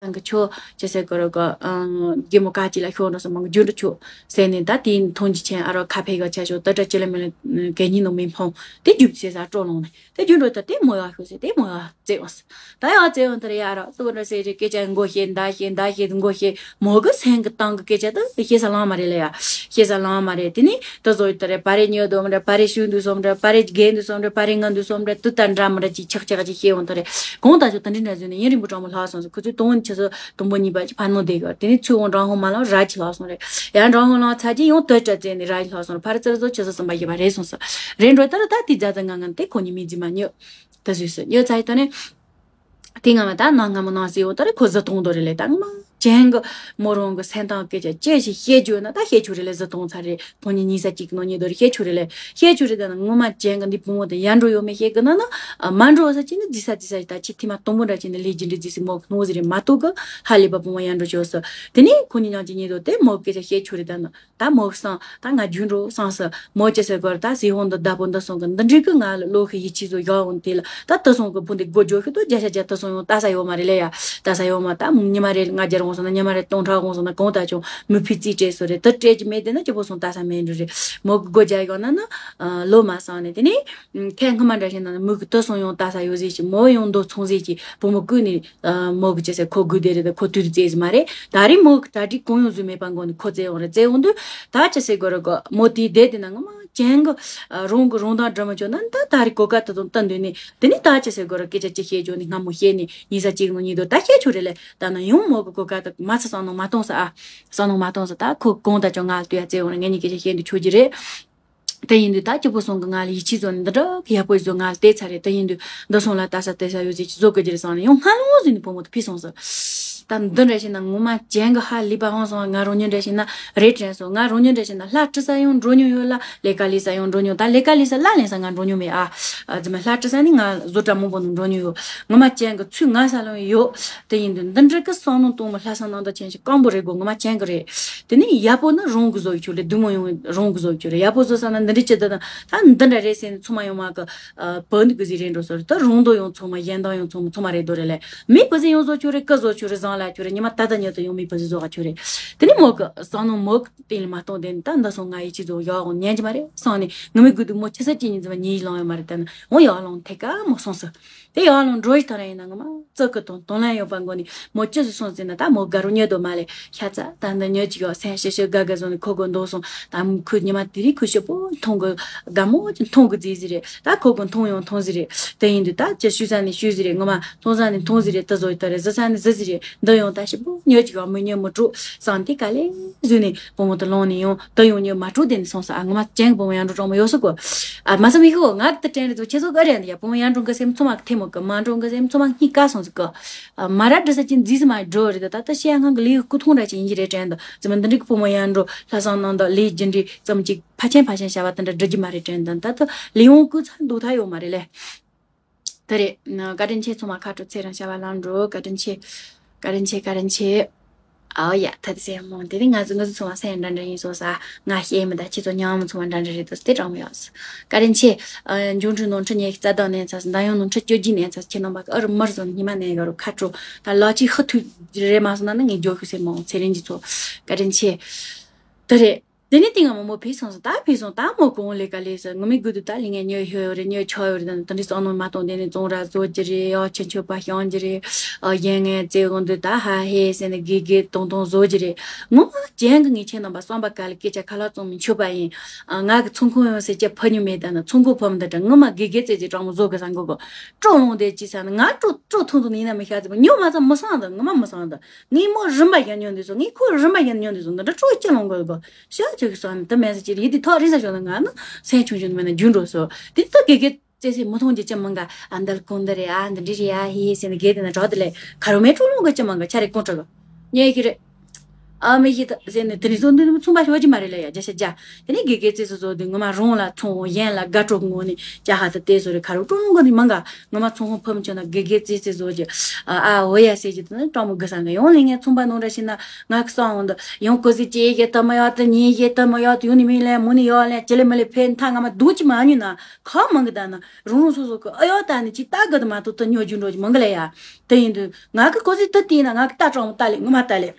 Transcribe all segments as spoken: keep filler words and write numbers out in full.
ཚང་གི་ཆོ་ཅི་ཟེར་གོ་རོ་གོ། རྒན་མོ་ཁ་ཅིག་ལ་ཤོག་འགྲོ་སོང་མང་གི་རྒྱུན་དུ་ཆོ་ཟེར་ནས། ད་དེའི་མཐོང་རྒྱུ་ཆེན་ཨ་རོ་ཁ་ཕེ་ག་ཆ་ཤོག་ད་ཏྲ་ཅི་ལ་མི་ལ་གད་སྙིགས་ནང་མི་འཕངས་དེ་རྒྱུག་ཟེར་ས་སྤྲོ་ལངས་ནས། དེ་རྒྱུན་དུ་ད་དེ་མོ་ཡག་ཤོག་ཟེར་དེ་མོ་ཡག་བཙལ་འོང་ཟེར། ད་ཡག་བཙལ་འོང་དེར་ཡ་རོ་སུ་འགྲོ་ཟེར་རེ་སྐད་ཆ་མགོ་ཤེས་མདའ་ཤེས་མདའ་ཤེས་མགོ་ཤེས། མོ་གི་སེམས་གི་སྟེང་གི་སྐད་ཆ་ད་ཤེས་ས་ལང་མ་རེད་ལ་ཡ། ཤེས་ས་ལང་མ་རེད། དེ་ནི་ད་བཟོ་ཡོད་ད་རེད། པ་རེ་ཉོ་དོ་མ་རེད། པ་རེ་ཤུ་འདུག་སོང་མ་རེད། པ་རེ་རྒན་འདུག་སོང་མ་རེད། པ་རེ་ང་འདུག་སོང་མ་རེད། དུ་ད་འདྲ་མ་འདྲ་ཅིག་ཆག་ཆག་ཅིག་ཤེས་འོང་ད་རེད། གང་ད་ཆོ་ད་འདྲི་འདྲ་བཟོས་ནས་ཡུན་རིང་པོ་གྲོགས་མོ་ལྷག་སོང་ཟེར། ཁོ་ཚོས་དང་བོ་ནི་ཆི་ཟོ་དང་པོ་གཉིས་པ་ཅིག་ཕ་ནོ་བསྡད་གི། དེ་ནི་ཚུར་འོང་འབྲང་ཧོ་མ་ལ་ར་ཅིག་ལྷག་སོང་རེད། ཡང་འབྲང་ཧོ་ལ་ཚ་ཅིག་ཡང་དོད་སྤྲད་ཙེ་ནི་ར་ཅིག་ལྷག་སོང་རེད། ཕ་ར་ཙེ་ར་ཟོ་ཆི་ཟོ་སུམ་པ་ཡི་བ་རེད་སོང་ཟེར། རེད་འགྲོ་ད་ར་ད་དེ་རྫ་ད་ང་ང་དེ་ཁོ་གཉིས་མི་རྫི་མ་ཉོ། ད་བཟོས་སོ་ཉོ་ཚ་ཡི་ད་ནི། དེ་སྔ་མ་ད་ནང་སྔ་མོ་ནང་སྲིད་འོ་ད་རེ་ཁོ་བཟི་སྟོང་དོ་རེད་ལེ། ད་ངོ་མ་ཅན་གི་མོ་རང་གི་སེམས་ཐང་སྐད་ཆ་ཅི་ཞིག་བཤད་རྒྱུ་ན་ད་བཤད་ཆོག་རེད་ལེ། བཟི་སྟོང་ཚར་རེད། ཁོང་གཉིས་གཉིས་ས་གཅིག་གི་ནང་གཉིས་དོ་རེ་བཤད་ཆོག་རེད་ལེ། བཤད་ཆོག་རེད། ད་ན་ངོ་མ་ཅན་གི་འདི་བུ་མོ་དེ་ཡར་འགྲོ་ཡོད་མེད་བཤད་གི་ན་ན། མར་འགྲོ་ས་ཅི་ནི་རྫི་ས་རྫི་ས་ད་ཅི་ཐི་མ་སྟོང་པོ་འདྲ་ཅི་ནི་ལས་རྒྱུ་འདྲི་རྫི་སི་མོ་གི་ནོ་ཟི་རེད་མ་གཏོགས་གི་ཧ་ལས་པ་བུ་མོ་ཡར་འགྲོ་ཆོག་སོ། དེ་ནི་ཁོང་གཉིས་ཉང་གཅིག་གཉིས་དོ་དེ་མོ་སྐད་ཆ་བཤད་ཆོག་རེད། ད་ན། ད་མོ་གི་སང་ད་ང་རྒྱུན་འགྲོ་སང་སི་མོ་ཅི་ཟེར་གོ་ར་ད་སི་ཧོང་དུ་བདག་པོ་འདི་སོང་གི་འདི་འདྲི་གི་ང་ལ་བློ་ཁི་ཡིད་ཆེས་བཟོ་ཡག་འོང་དེ་ལ་ད་དུ་སོང་གི་བུ་འདི་སྒོ་རྒྱོ་ཤི་དུ་བརྒྱ་ཆ་བརྒྱ་དུ་སོང་ཡོང་ལྟ་ས་ཡོད་མ་རེད་ལེ་ཡ། ལྟ་ས་ཡོད་མ་ད་ཉི་མ་རེ་ལྔ་བརྒྱ་འོང་སོང་ན་ཉི་མ་རེ་སྟོང་ཕྲག་འོང་སོང་ན་གང་ལྟ་ཆུང་མི་ཕི་རྩིས་སྤྲད་སོ་རེད། དུ་སྤྲད་ཀྱི་མེད་དེ་ན་སྐྱིད་པོ་སོང་ལྟ་ས་མེད་འགྲོ་རེད། མོ་གི་སྒོ་རྒྱག་ཡོང་ན་ན་ལོ་མ་སང་ནས་དེ་ནས་ཐེངས་སྔ་མ་འདྲ་ཞིག་ན་ན་མོ་གི་དུ་སོང་ཡོང་ལྟ་ས་ཡོད་ཟེར་གྱི་མོ་ཡོང་མདོ་ཚོང་ཟེར་གྱི་བུ་མོ་ཀུན་ནས། མོ་གི་ཅི་ཟེར་ཁོ་དགོས་དེ་རེད། ཁོ་དུས་རྩེ་ཟི་མ་རེད། ད་རེས་མོ་གི་གྲ་སྒྲིག་གང་ཡོང་ཟོས་མེད་པ་མགོ་ནས་ཁོ་རྩེ་འོང་རེད། རྩེ་འོང་དུས་ད་ཅི་ཟེར་དགོས་རེད་གོ་མོ་དེའི་བསྡད་དེ་ན་ངོ་མ་ཅན་གི་རང་གི་རང་དང་འདྲ་མ་བྱུང་ན་ད་ད་རེས་གོ་ཀ་ད་དང་ལྟ་འདོད་ནས་དེ་ནས་ད་ཅི་ཟེར་དགོས་རེད། སྐད་ཆ་ཅི་བཤད་རྒྱུ་ནི་སྔ་མོ་བཤད་ནས་ཉིན་ས་གཅིག་ནང་ཉིན་དུ་ད་བཤད་ཆོག་རེད་ལེ། ད་ན་ཡང་མོ་གི་གོ་ཀ་ད་མ་ཚ་བསམ་ནང་མ་གཏོང་ས་ཨ། བསམ་ནང་མ་གཏོང་ས་ད་ཁོ་གང་ད་ཅོ་ང་ལ་ལྟོས་ཡ་རྩེ་འོང་རེད། ངེད་གཉིས་སྐད་ཆ་བཤད་འདི་ཆོག་གི་རེད། དེ་ཡིན་དུས་ད་སྐྱིད་པོ་སོང་གི་ང་ལ་ཡིད་ཆེས་བཟོ་ནས་འདི་འདྲ་གི་ཡག་པོ་བཟོ་ང་ལ་བལྟས་ཚར་རེད། དེ་ཡིན་དུས་འདི་སོང་ལ་ལྟ་ས་བལྟས་ས་ཡོད་ཟིག་ཅིག་བཟོ་དགོས་ཀྱི་རེད་བསམ་ནས་ཡང་སྔ་ལོང་ཟིག་ནས་བུ་མོ་དེ་ཕུད་སོང་ཟིག་ད་འདི་འདྲ་བྱས་ན་ངོ་མ་ཅན་གི་ཧ་ལས་པ་ཧང་སོང་བ། ང་རང་ཉིད་འདྲ་བྱས་ན་རེད་དྲན་སོང་། ང་རང་ཉིད་འདྲ་བྱས་ན་ལྷ་ཁྲིད་ས་ཡང་འགྲོ་མྱོང་ཡོད་ལ་ལས་ཀ་ལས་ས་ཡང་འགྲོ་མྱོང་། ད་ལས་ཀ་ལས་ས་ལ་ལེན་ས་ང་འགྲོ་མྱོང་མེད་ཨ། ཨ་ཙི་མ་ལྷ་ཁྲིད་ས་ནི་ང་བཟོ་གྲྭ་མང་པོ་ནང་འགྲོ་མྱོང་ཡོད། ངོ་མ་ཅན་གི་ཚུལ་ང་ས་ལོང་ཡོད། དེ་ཡིན་དུས་འདི་འདྲ་གི་བསམ་བློ་གཏོང་མི་ལྷ་ས་ནང་དུ་ཆེན་ཞིག་སྐམ་པོ་རེད་དགོས། ངོ་མ་ཅན་གི་རེད། དེ་ནས་ཡག་པོ་ནི་རང་གི་བཟོ་ཡི་ཆོག་རེད། སྡུག་མོ་ཡོང་རང་གི་བཟོ་ཡི་ཆོག་རེད། ཡག་པོ་བཟོ་ས་ན་འདི་འདྲ་ཅི་ད་ད་ད་འདི་འདྲ་རེད་ཟེར་ནས་ཚང་མ་ཡོང་མ་གི་བུ་འདི་གི་ཟིག་རེད་འགྲོ་སོ་རེད། ད་རང་དོ་ཡོང་ཚང་མ་གཞན་དོ་ཡོང་ཚང་མ་ཚང་མ་རེད་དོ་རེད་ལེ། མི་བུ་ཟིག་ཡོང་བཟོ་ཆོག་རེད། ཀི་བཟོ་ཆོག་རེད། བཟང་ལ་ཆོག་རེད། ཉི་མ་ད་ད་ཉི་ད་ཡོང་མི་བུ་ཟིག་བཟོ་ག་ཆོག་རེད། དེ་ནས་མོ་གི་བསམ་ནོ་མོ་གི་སྟེང་ལ་མ་གཏོང་དེ་ནི་ད་འདི་སོང་ང་ཡི་ཆི་བཟོ་ཡག་འོང་ཉན་གྱི་མ་རེད་བསམ་ནས་ངི་མི་དགོས་དུ་མོ་ཆི་ས་ཅི་ཉིན་ཙམ་ཉིན་ལང་ཡོད་མ་རེད། ད་ནི་འོ་ཡག་ལོང་ཐད་ཀ་མོ་སོང་སོ། དེ་ཡང་ལོང་འགྲོ་ཡི་ཐོ་ར་ཡིན་ན་ངོ་མ་བཙོག་གི་དང་དང་ལན་ཡོད་པ་མགོ་ནས་མོ་ཅི་ཟིག་སོང་ཟིན་ན་ད་མོ་དགའ་རུ་ཉོ་དོ་མ་ལས་ཤ་ཚ་ད་འདི་ཉོ་ཅིག་ཡོད་སེམས་ཤི་ཤི་དགའ་དགའ་བཟོ་ནས་ཁོ་གོ་འདོག་སོང་། ད་ཁོས་ཉི་མ་དེ་རིང་ཁོས་ཞིབ་པོ་མཐོང་གི་དགའ་མོ་ཅིག་མཐོང་གི་རྫིས་ཟིག་རེད། ད་ཁོ་གོ་མཐོང་ཡང་མཐོང་ཟིག་རེད། དེ་ཡིན་དུས་ད་ཅི་ཤུ་ས་ནས་ཤུ་ཟིག་རེད། ངོ་མ་མཐོང་ས་ནས་མཐོང་ཟིག་རེད། ད་བཟོ་ཡི་ཐོ་རེད། ཟི་ས་ནས་ཟི་ཟིག་རེད། འདི་ཡང་ད་ཞིབ་པོ་ཉོ་ཅིག་ཡོད་མི་ཉོ་མི་འགྲོ་བསམ་དེ་ག་ལེ་བཟོས་ནས་བུ་མོ་དེ་ལོང་ནས་ཡང་ད་ཡང་ཉོ་མ་འགྲོ་དེ་ནས་སོང་ས། ཨ་ངོ་མ་ཅན་བུ་མོ་ཡང་འགྲོ་གྲོགས་མོ་ཡོད་སོ་གོ། ཨ་མ་སོ་མི་ཤི་གོ་ང་གི་ད་དྲན་རེད་དོ་ཁྱེད་ཚོ་ག་རེ་ཡང་ཡ་བུ་མོ་ཡང་འགྲོ་གི་སེམས་ཚོ་མ་གི་ཐེ་མོ་གི་མ་འགྲོ་གི་སེམས་ཚོ་མ་གཉིས་ཀ་སོང་ཟིག་གི། ཨ་མ་ར་འདྲི་ས་ཅི་འཛིས་སི་མ་འགྲོ་རེད། ད་ད་ད་ཤེས་ཡ་ངང་གི་ལས་སྐུ་ཐོང་ར་ཅི་ཡིན་གྱི་རེད་དྲན་དོ་ཙི་མ་འདི་འགྲིག་བུ་མོ་ཡང་འགྲོ་ལྷ་སང་ནང་དུ་ལས་རྒྱུ་འབྲས་ཙམ་ཅིག་ཕ་ཆེན་ཕ་ཆེན་བྱ་བ་དེ་འདྲ་འགྲུབ་ཀྱི་མ་རེད་དྲན་དོ། ད་ད་ལས་ཡོང་སྐུ་ཚ་འདུག་ཐ་ཡོད་མ་རེད་ལེ། ད་རེད། བཀའ་དྲིན་ཆེ། ཚང་མ་ཁ་དྲོ་ཚེ་རིང་བྱ་བ་ལམ་འགྲོ། བཀའ་དྲིན་ཆེ། བཀའ་དྲིན་ཆེ། བཀའ་དྲིན་ཆེ། ཨའོ་ཡ་ད་དེ་ཟེར་མོ་དེ་རིང་ང་ཚོ་ང་ཚོ་ཚང་མ་སེམས་འདྲ་འདྲ་ཡིན་སོང་ས། ང་ཤེས་མི་ད་ཁྱེད་ཚོ་ཉམས་མི་ཚང་མ་འདྲ་འདྲ་རེད་དོ་དེ་དྲང་མོ་ཡོད། བཀའ་དྲིན་ཆེ། འབྱུང་འཕྲུལ་ནོར་འཁྲུལ་ཉེ་ཤི་རྩ་དང་ནས་ཚ་ཟླ་ཡོང་ནོར་འཁྲུལ་བཅོ་བརྒྱད་ནས་ཚ་ཁྱེད་རྣམ་པ་ཨ་རུ་མར་སོང་ཉི་མ་ནས་ག་རུ་ཁ་དྲོ་ད་ལག་ཅིག་ཧུ་ཐུག་རེད་མ་སོང་ན་ནི་ངས་འཇོག་ཤུ་སེ་མོ་ཚེ་རིང་གི་ཚོ། བཀའ་དྲིན་ཆེ། དེ་རེད། དེ་ནས་དེ་ང་མོ་མོ་ཕེ་སོང་ས་ད་ཕེ་སོང་ད་མོ་གོང་ལས་ཀ་ལས་ས་ངོ་མི་དགོས་དུ་ད་ལས་ངན་ཉོ་ཤོ་ཡོད་རེད། ཉོ་ཆོག་ཡོད་རེད། ད་འདི་བསམ་ནོ་མ་གཏོང་དེ་ནས་བཙོང་ར་བཟོ་རྒྱུ་རེད། ཡ་ཆེ་ཆོ་པ་ཤང་རྒྱུ་རེད། ཨ་ཡན་ངན་བཙས་འོང་དུས་ད་ཧ་ཧེ་ཟེར་ནས་དགེ་རྒན་དོང་དོང་བཟོ་རྒྱུ་རེད། ངོ་མ་ཅན་གི་ངས་ཁྱེད་རྣམ་པ་བསམ་པ་ག་ལ་སྐད་ཆ་ཁ་ལག་བཙོང་མི་ཆོད་པ་ཡིན། ཨ་ང་གི་ཚོང་ཁང་ཡོང་ཟེར་ཅེ་ཕ་ཉུ་མེད་ད་ན་ཚོང་ཁང་ཕམ་ད་དྲ་ངོ་མ་དགེ་རྒན་བཙས་ཅེ་དྲང་མོ་བཟོ་གི་ས་མགོ་གོ། སྤྲོ་ལོང་དེ་ཅི་ས་ན་ང་སྤྲོ་སྤྲོ་ཐུང་ཐུང་ཡིན་ན་མི་ཤ་ཚ་ཉོ་མ་ཚ་མི་སང་ད་ངོ་མ་མི་སང་ད། ངས་མོ་རིམ་པ་བཞིན་ཉོ་འདི་ཚོ་ངས་ཁོ་རིམ་པ་བཞིན་ཉོ་འདི་ཚོ་འདི་འདྲ་སྤྲོ་སྐྱིད་ལོང་གོ་གོ། ཤ་ཅིག་གི་སོང་ནི་ད་མེད་ས་ཅིག་ཡིད་དེ་ཐོག་རིང་ས་ཞོག་ན་ང་ནི་སེམས་ཆུང་ཆུང་མེད་ན་རྒྱུན་འགྲོ་སོ། དེ་ད་དགེ་རྒན་བཙས་སེ་མི་མཐོང་རྒྱུ་ཅི་མང་ག་ཨ་འདལ་གོང་འདི་རེད། ཨ་འདི་འདྲི་རེད། ཨ་ཧི་ཧི་ཟེར་ནི་དགེ་དེ་ན་གྲོགས་དེ་ལས་ཁ་རོ་མེད་སྤྲོ་ལོང་གོ་ཅི་མང་ག་ཆ་རེ་གོང་དྲག་གོ་ཉེ་གི་རེད། ཨ་མི་ཤི་ད་ཟེར་ནས་དེ་རིང་སོང་དུས་ཚོང་པ་ཤོར་གྱི་མ་རེད་ལ་ཡ། བརྒྱ་ཆ་བརྒྱ། དེ་ནས་དགེ་རྒན་རྩེ་སོ་སོ་དུས་ངོ་མ་རང་ལ་ཚོང་གཞན་ལ་དགའ་སྤྲོ་ངོ་ནས་ཅ་ཧ་ད་དེ་སོ་རེ་ཁ་རུ་ཀྲུང་གོ་ནས་མང་ག། ངོ་མ་ཚོང་ཧོང་ཕམ་ཆོག་ན་དགེ་རྒན་རྩེ་རྩེ་བཟོ་གྱི། ཨ་ཨ་འོ་ཡ་ཟེར་གྱི་དུ་ནི་ཀྲང་མོ་གི་སང་གི་ཡོང་ལེ་ངས་ཚོང་པ་ནང་འདྲ་ཤི་ན་ང་གི་སང་འོང་དུ་ཡོང་ཀོ་ཟི་ཅེ་ཡེ་ཏ་མ་ཡོད་དུ་ཉིན་ཡེ་ཏ་མ་ཡོད་དུ་ཡོང་ནི་མིན་ལེ་མུ་ནི་ཡོད་ལེ་ཅི་ལེ་མི་ལེ་ཕན་ཐ་ང་མ་སྡུག་ཅི་མ་ཉུ་ན་ཁ་མང་གི་ད་ན་རང་རང་སོ་སོ་གི་ཨ་ཡོད་ད་ནི་ཅི་ལྟ་གི་དུ་མ་ཐུབ་ཏུ་ཉོ་རྒྱུ་འགྲོ་གྱི་མང་གི་ལེ་ཡ། དེ་ཡིན་དུས་ང་གི་ཀོ་ཟི་ཏུ་དེ་ན་ང་གི་ལྟ་ཀྲང་མོ་ལྟ་ལེ་ངོ་མ་ལྟ་ལེ།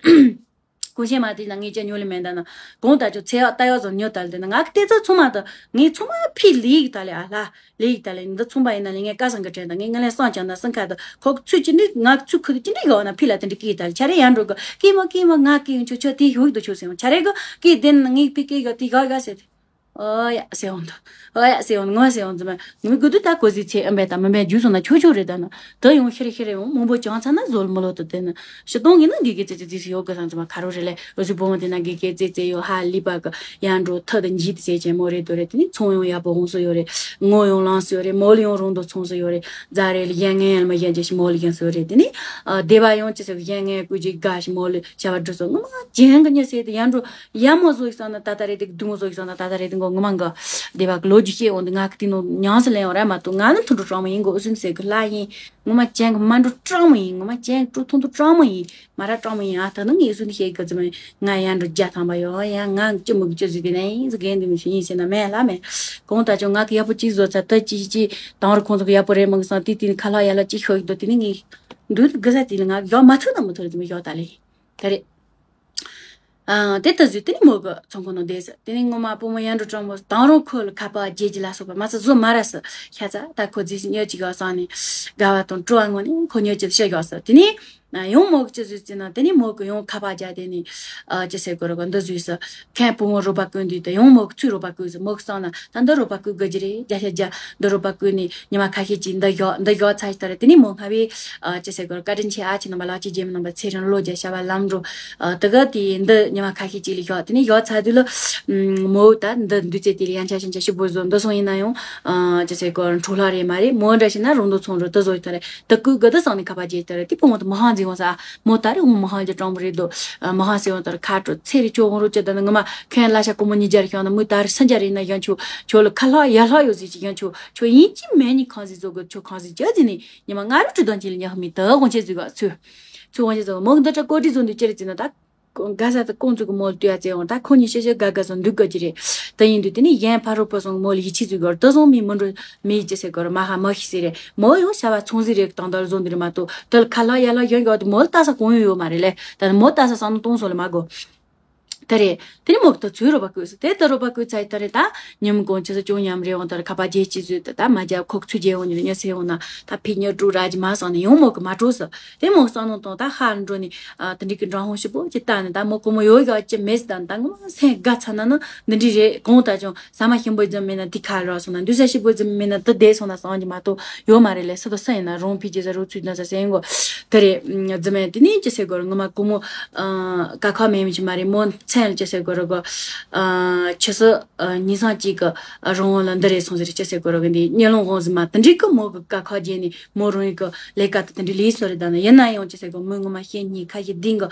གོང་ཆེན་མ་དེ་ན་ངས་ཅི་ཉོ་ལེ་མེད་ད་ན་གོང་ད་ཅོ་ཚེ་ཡག་ལྟ་ཡག་བཟོ་ཉོ་ལྟ་ལེ་དེ་ན་ང་གི་ལྟེ་ཚོ་ཚོང་མ་དུ་ངས་ཚོང་མ་ཕི་ལི་གི་ལྟ་ལེ་ཨ་ལ་ལི་གི་ལྟ་ལེ་འདི་ཚོང་པ་ཡིན་ན་ལེ་ངས་ཀ་སང་གི་དྲན་ད་ངས་ང་ལེ་སང་ཅང་ན་སང་ཁ་དུ་ཁོ་གི་ཚུལ་ཅི་འདྲི་ང་གི་ཚུལ་ཁུ་དུ་ཅི་འདྲི་ཡོད་ན་ཕི་ལ་དེ་འདྲི་ཀི་ལྟ་ལེ་ཆ་རེ་ཡར་འགྲོ་གི་ཀི་མ་ཀི་མ་ང་ཀི་ཡོང་ཆོ་ཆོ་དེ་ཧུག་ཏུ་ཆོ་སེ་ཡོང་ཆ་རེ་གི་ཀི་དེ་ན་ངས་ཕི་ཀི་གི་དེ་ག་ག་ཟེར་ཏེ། ཨོ་ཡ་ཟེར་འོང་དུ། ཨོ་ཡ་ཟེར་འོང་ངོ་ཟེར་འོང་ཙི་མ། ངུ་གུ་དུ་ད་གོ་ཟི་ཚེ་ཨམ་བེ་ད་མམ་བེ་ཇུ་སོང་ན་ཆོ་ཆོ་རེད་ད་ན། ད་ཡོང་ཤེར་ཤེར་ཡོང་མང་པོ་ཅང་ཚ་ན་ཟོལ་མོ་ལོ་དུ་དེ་ན། ཤི་སྟོང་གི་ན་གི་གི་ཙི་ཙི་ཙི་ཡོ་གི་སང་ཙི་མ་ཁ་རོ་རེ་ལེ། འོ་ཟི་བོ་མོ་དེ་ན་གི་གི་ཙི་ཙི་ཡོ་ཧ་ལི་པ་གི་ཡང་འགྲོ་ཐ་དུ་འཇི་དུ་ཟེར་ཅན་མོ་རེ་དོ་རེ་དེ་ནི་ཚོང་ཡོང་ཡག་པོ་ཧོང་སུ་ཡོ་རེ། ངོ་ཡོང་ལང་སུ་ཡོ་རེ་མོ་ལི་ཡོང་རོང་དུ་ཚོང་སུ་ཡོ་རེ། ཛ་རེ་ལ་ཡན་ངན་ཡལ་མ་ཡན་ཅེ་ཤི་མོ་ལི་ཡང་སུ་ཡོ་རེ་དེ་ནི། སྡེ་བ་ཡོང་ཅེ་སུ་ཡན་ངན་ཀུ་ཅི་ག་ཤི་མོ་ལི་བྱ་བ་འགྲོ་སོ་ངོ་མ་ཅན་གི་ཉེ་སེ་དེ་ཡང་འགྲོ། ཡ་མོ་བཟོ་ཡི་སོང་ན་ད་ལྟ་རེད་དེ་སྡུག་མོ་བཟོ་ཡི་སོང་ན་ད་ལྟ་རེད་དེ་མགོ་ངོ་མ་འགའ། སྡེ་བ་གི་ལོ་རྒྱུས་བཤད་འོང་དུ་ང་གི་དེ་ནོ་ཉང་སི་ལེན་འོང་ར་མ་གཏོགས་ང་ནི་མཐུན་འགྲོ་གྲོགས་མོ་ཡིན་གོ་ཨུ་སུན་ཟེར་གི་ལ་ཡིན། ངོ་མ་ཅན་གི་མ་འགྲོ་གྲོགས་མོ་ཡིན། ངོ་མ་ཅན་གི་འགྲོ་ཐུང་དུ་གྲོགས་མོ་ཡིན། མ་ར་གྲོགས་མོ་ཡིན་ཨ་ད་ནི་ངའི་ཨུ་སུན་བཤད་གི་ཙི་མ་ཡིན། ང་ཡང་འགྲོ་རྒྱ་ཐང་པ་ཡོང་ཡང་ང་ཅི་མི་གི་ཅི་ཟིག་གི་ནས་ཡིན་ཟིག་གན་དུ་མི་ཤི་ཡིན་ཟེར་ན་མེད་ལ་མེད། གོང་ད་ཅོ་ང་གི་ཡག་པོ་ཅིག་བཟོ་ཚ་ད་ཅི་ཅི་ཅི་དང་རུ་ཁོང་ཚོ་གི་ཡག་པོ་རེད་མི་གི་སང་དེ་དེ་ནི་ཁ་ལག་ཡ་ལ་ཅི་ཤོག་ཡི་དོ་དེ་ནི་ངའི་འདུག་གི་ས་དེ་ལ་ང་གི་ཡག་མ་ཐུག་ན་མི་ཐུག་རེད་ཙི་མ་ཡོག་ད་ལེ། ད་རེད། ཨ་དེ་ལྟ་ཟུ་དེ་ནི་མོ་གི་ཚོང་ཁང་ནང་བསྡད་ཟེར་དེ་ནི་ངོ་མ་བུ་མོ་ཡར་འགྲོ་གྲོགས་མོ་དང་རུང་ཁོ་ལ་ཁ་པར་རྒྱལ་གྱི་ལ་སོགས་པ་མ་ཚད་བཟོ་མ་ར་ཟེར་ཤ་ཚ་ད་ཁོ་རྫིས་སུ་ཉོ་ཅིག་ཡོག་སང་ནི་དགའ་བ་དང་སྤྲོ་བ་ངོ་ནི་ཁོ་ཉོ་ཅིག་བཤད་ཡོག་ཟེར་དེ་ནི། ཡང་མོ་གི་ཅི་ཟུ་ཟེར་ན་དེ་ནི་མོ་གི་ཡང་ཁ་པར་རྒྱག་དེ་ནི། ཨ་ཅི་ཟེར་གོ་ར་གོ་འདི་ཟུ་ཟེར་ཁན་བུ་མོ་རོགས་པ་ཀུན་འདུས་ད་ཡང་མོ་གི་ཚུར་རོགས་པ་ཀུན་ཟེར་མོ་གི་སང་ན་ད་འདི་རོགས་པ་ཀུན་དགོས་ཀྱི་རེད་རྒྱ་ཤ་རྒྱ་འདི་རོགས་པ་ཀུན་ནི་ཉི་མ་ཁ་ཤས་ཅིག་འདི་ཡོག་འདི་ཡོག་ཚ་ཞིག་ད་རེད་དེ་ནི་མོ་སྔ་བའི་ཨ་ཅི་ཟེར་གོ་ར་བཀའ་དྲིན་ཆེ་ཨ་ཅེ་རྣམ་པ་ལགས་ཀྱི་རྗེས་མི་རྣམ་པ་ཚེ་རིང་བློ་རྒྱ་བྱ་བ་ལམ་འགྲོ། ཨ་དེ་ག་དེ་འདི་ཉི་མ་ཁ་ཤས་ཅིག་ལ་ཡོག་དེ་ནི་ཡོག་ཚ་དུས་ལ་མོ་ད་འདི་འདུས་ཚེ་དེ་ལ་ཡང་ཆ་ཞིང་ཆ་ཞིབ་པོ་བཟོ་འདི་སོང་ཡིན་ན་ཡང་ཨ་ཅི་ཟེར་གོ་ར་འཕྲོ་ལྷ་རེད་མ་རེད་མོ་འདྲ་ཞིག་ན་རོང་དུ་ཚོང་རོ་དེ་བཟོ་ཡི་ད་རེད། ད་ཀུ་ག་ད་སང་ནི་ཁ་པར་རྒྱས་ལྟར་དེ་བུ་མོ་དུ་མ་ཧང་འཛིན་འོང་ས། མོ་ད་རེ་འོང་མ་ཧང་རྒྱ་གྲོང་པོ་རེད་དོ། མ་ཧང་སེ་འོང་ད་རེ་ཁ་དྲོ་ཚེ་རེ་ཅོ་འོང་རོ་ཅི་ད་ནི་ངོ་མ་ཁན་ལ་ཤ་ཀོ་མོ་ཉི་རྒྱ་རེ་ཤོང་ན་མོ་ད་རེ་སང་རྒྱ་རེ་ན་ཡང་ཆོ་ཆོ་ལ་ཁ་ལྷག་ཡ་ལྷག་ཡོད་ཟིག་ཅི་ཡང་ཆོ་ཆོ་ཡིན་ཅི་མེད་ནི་ཁང་ཟིག་བཟོ་གི་ཆོ་ཁང་ཟིག་ཅི་ཟིག་ནི་ཉི་མ་ང་རུ་ཀྲུ་དང་ཅི་ལ་ཉག་མི་ད་དབང་ཆེ་ཟིག་ག་ཚུ་ཚུ་དབང་ཆེ་ཟིག་མོ་གི་འདི་ཏྲ་ཀོ་ཏི་བཟོ་འདུག་ཅི་རེད་ཟེར་ན་ད། ག་ས་ད་ཁོང་ཚོ་གི་མོ་ལ་ལྟོས་ཡ་ཙེ་འོང་ད་ཁོ་གཉིས་ཤེ་ཤེ་དགའ་དགའ་སོང་འདུག་ག་ཅི་རེད། ད་ཡིན་དུས་དེ་ནི་གཞན་ཕ་རོལ་པོ་སོང་གི་མོ་ལ་ཡིད་ཆེས་ཚུལ་གོ་ད་སོང་མི་མི་འགྲོ་མི་ཡིད་ཆེས་ཟེར་གོ་ར་མ་ཧ་མ་ཤི་ཟེར་རེད། མོ་ཡང་བྱ་བ་ཚོང་ཟིག་རེད་དང་དར་བཟོ་འདི་རེད་མ་གཏོགས་དེ་ལ་ཁ་ལག་ཡ་ལག་ཡོང་གི་བ་དུ་མོ་ལ་ལྟ་ས་གང་ཡོང་ཡོད་མ་རེད་ལེ། ད་ནི་མོ་ལྟ་ས་བསམ་བློ་གཏོང་སོང་ལེ་མ་གོ། ད་རེད། དེ་ནི་མོ་གི་ད་ཚུལ་རོགས་པ་བསྐོས་སོ་དེ་ད་རོགས་པ་བསྐོས་ཚ་ཡི་ད་རེད་ད། ཉིན་གང་ཆེ་ས་ཅུང་ཉམས་རེ་འོང་ད་རེད་ཁ་པར་རྒྱས་ཅི་ཟོས་ད་ད་མ་རྒྱབ་ཁོག་ཚུར་རྒྱས་འོང་ཉིན་ཉ་སེ་འོང་ན་ད་ཕི་ཉ་ཀྲུ་ར་ཇི་མ་སོང་ནི་ཡང་མོ་གི་མ་སྤྲོ་སོ། དེ་མོ་གི་བསམ་བློ་གཏོང་ད་ཧ་འགྲོ་ནི། ཨ་དེ་འདྲི་གི་འབྲང་ཧོང་ཞིབ་པོ་ཅི་ལྟ་ནི་ད་མོ་ཀོ་མོ་ཡོད་ག་ཅི་མེད་ཟི་ད་ནི་ད་ངོ་མ་སེམས་དགའ་ཚ་ན་ནི་འདི་འདྲི་རེད་གང་ད་ཅུང་ཟ་མ་ཞིམ་པོ་ཙམ་མེད་ན་དེ་ཁ་རོག་སོང་ན་འདུས་ས་ཞིབ་པོ་ཙམ་མེད་ན་དེ་བསྡད་སོང་ན་སང་གི་མ་གཏོགས་ཡོད་མ་རེད་ལེ་སི་ད་སི་ཡིན་ན་རོང་ཕི་ཅི་ཟ་རུ་ཚུད་ན་ཟ་སེ་ཡིན་གོ། དེ་རེད། རྫི་མས་དེ་ནས་ཅི་ཟེར་གོ་ར་ངོ་མ་ཀོ་མོ། དཀའ་ཁག་མེད་མི་ཅི་མ་རེད་མོ་མཚན་ལ་ཅི་ཟེར་གོ་ར་གོ། ཆུ་སི་ཉིས་སང་གཅིག་གི་རང་དབང་ལ་འདི་རེད་སོང་ཟེར་ཅི་ཟེར་གོ་ར་གི་འདི་གཉེན་སློང་དབང་ཟི་མ་དེ་འདྲིག་གི་མོ་གི་དཀའ་ཁག་རྒྱས་ནས་མོ་རང་ཡིན་གི་ལས་ཀ་དེ་དེ་འདྲི་ལས་སོ་རེད་ད་ནི་ཡིན་ན་ཡང་ཅི་ཟེར་གོ་མོ་ངོ་མ་ཤེས་གཉིས་ཁ་ཤས་ལྡིང་གི་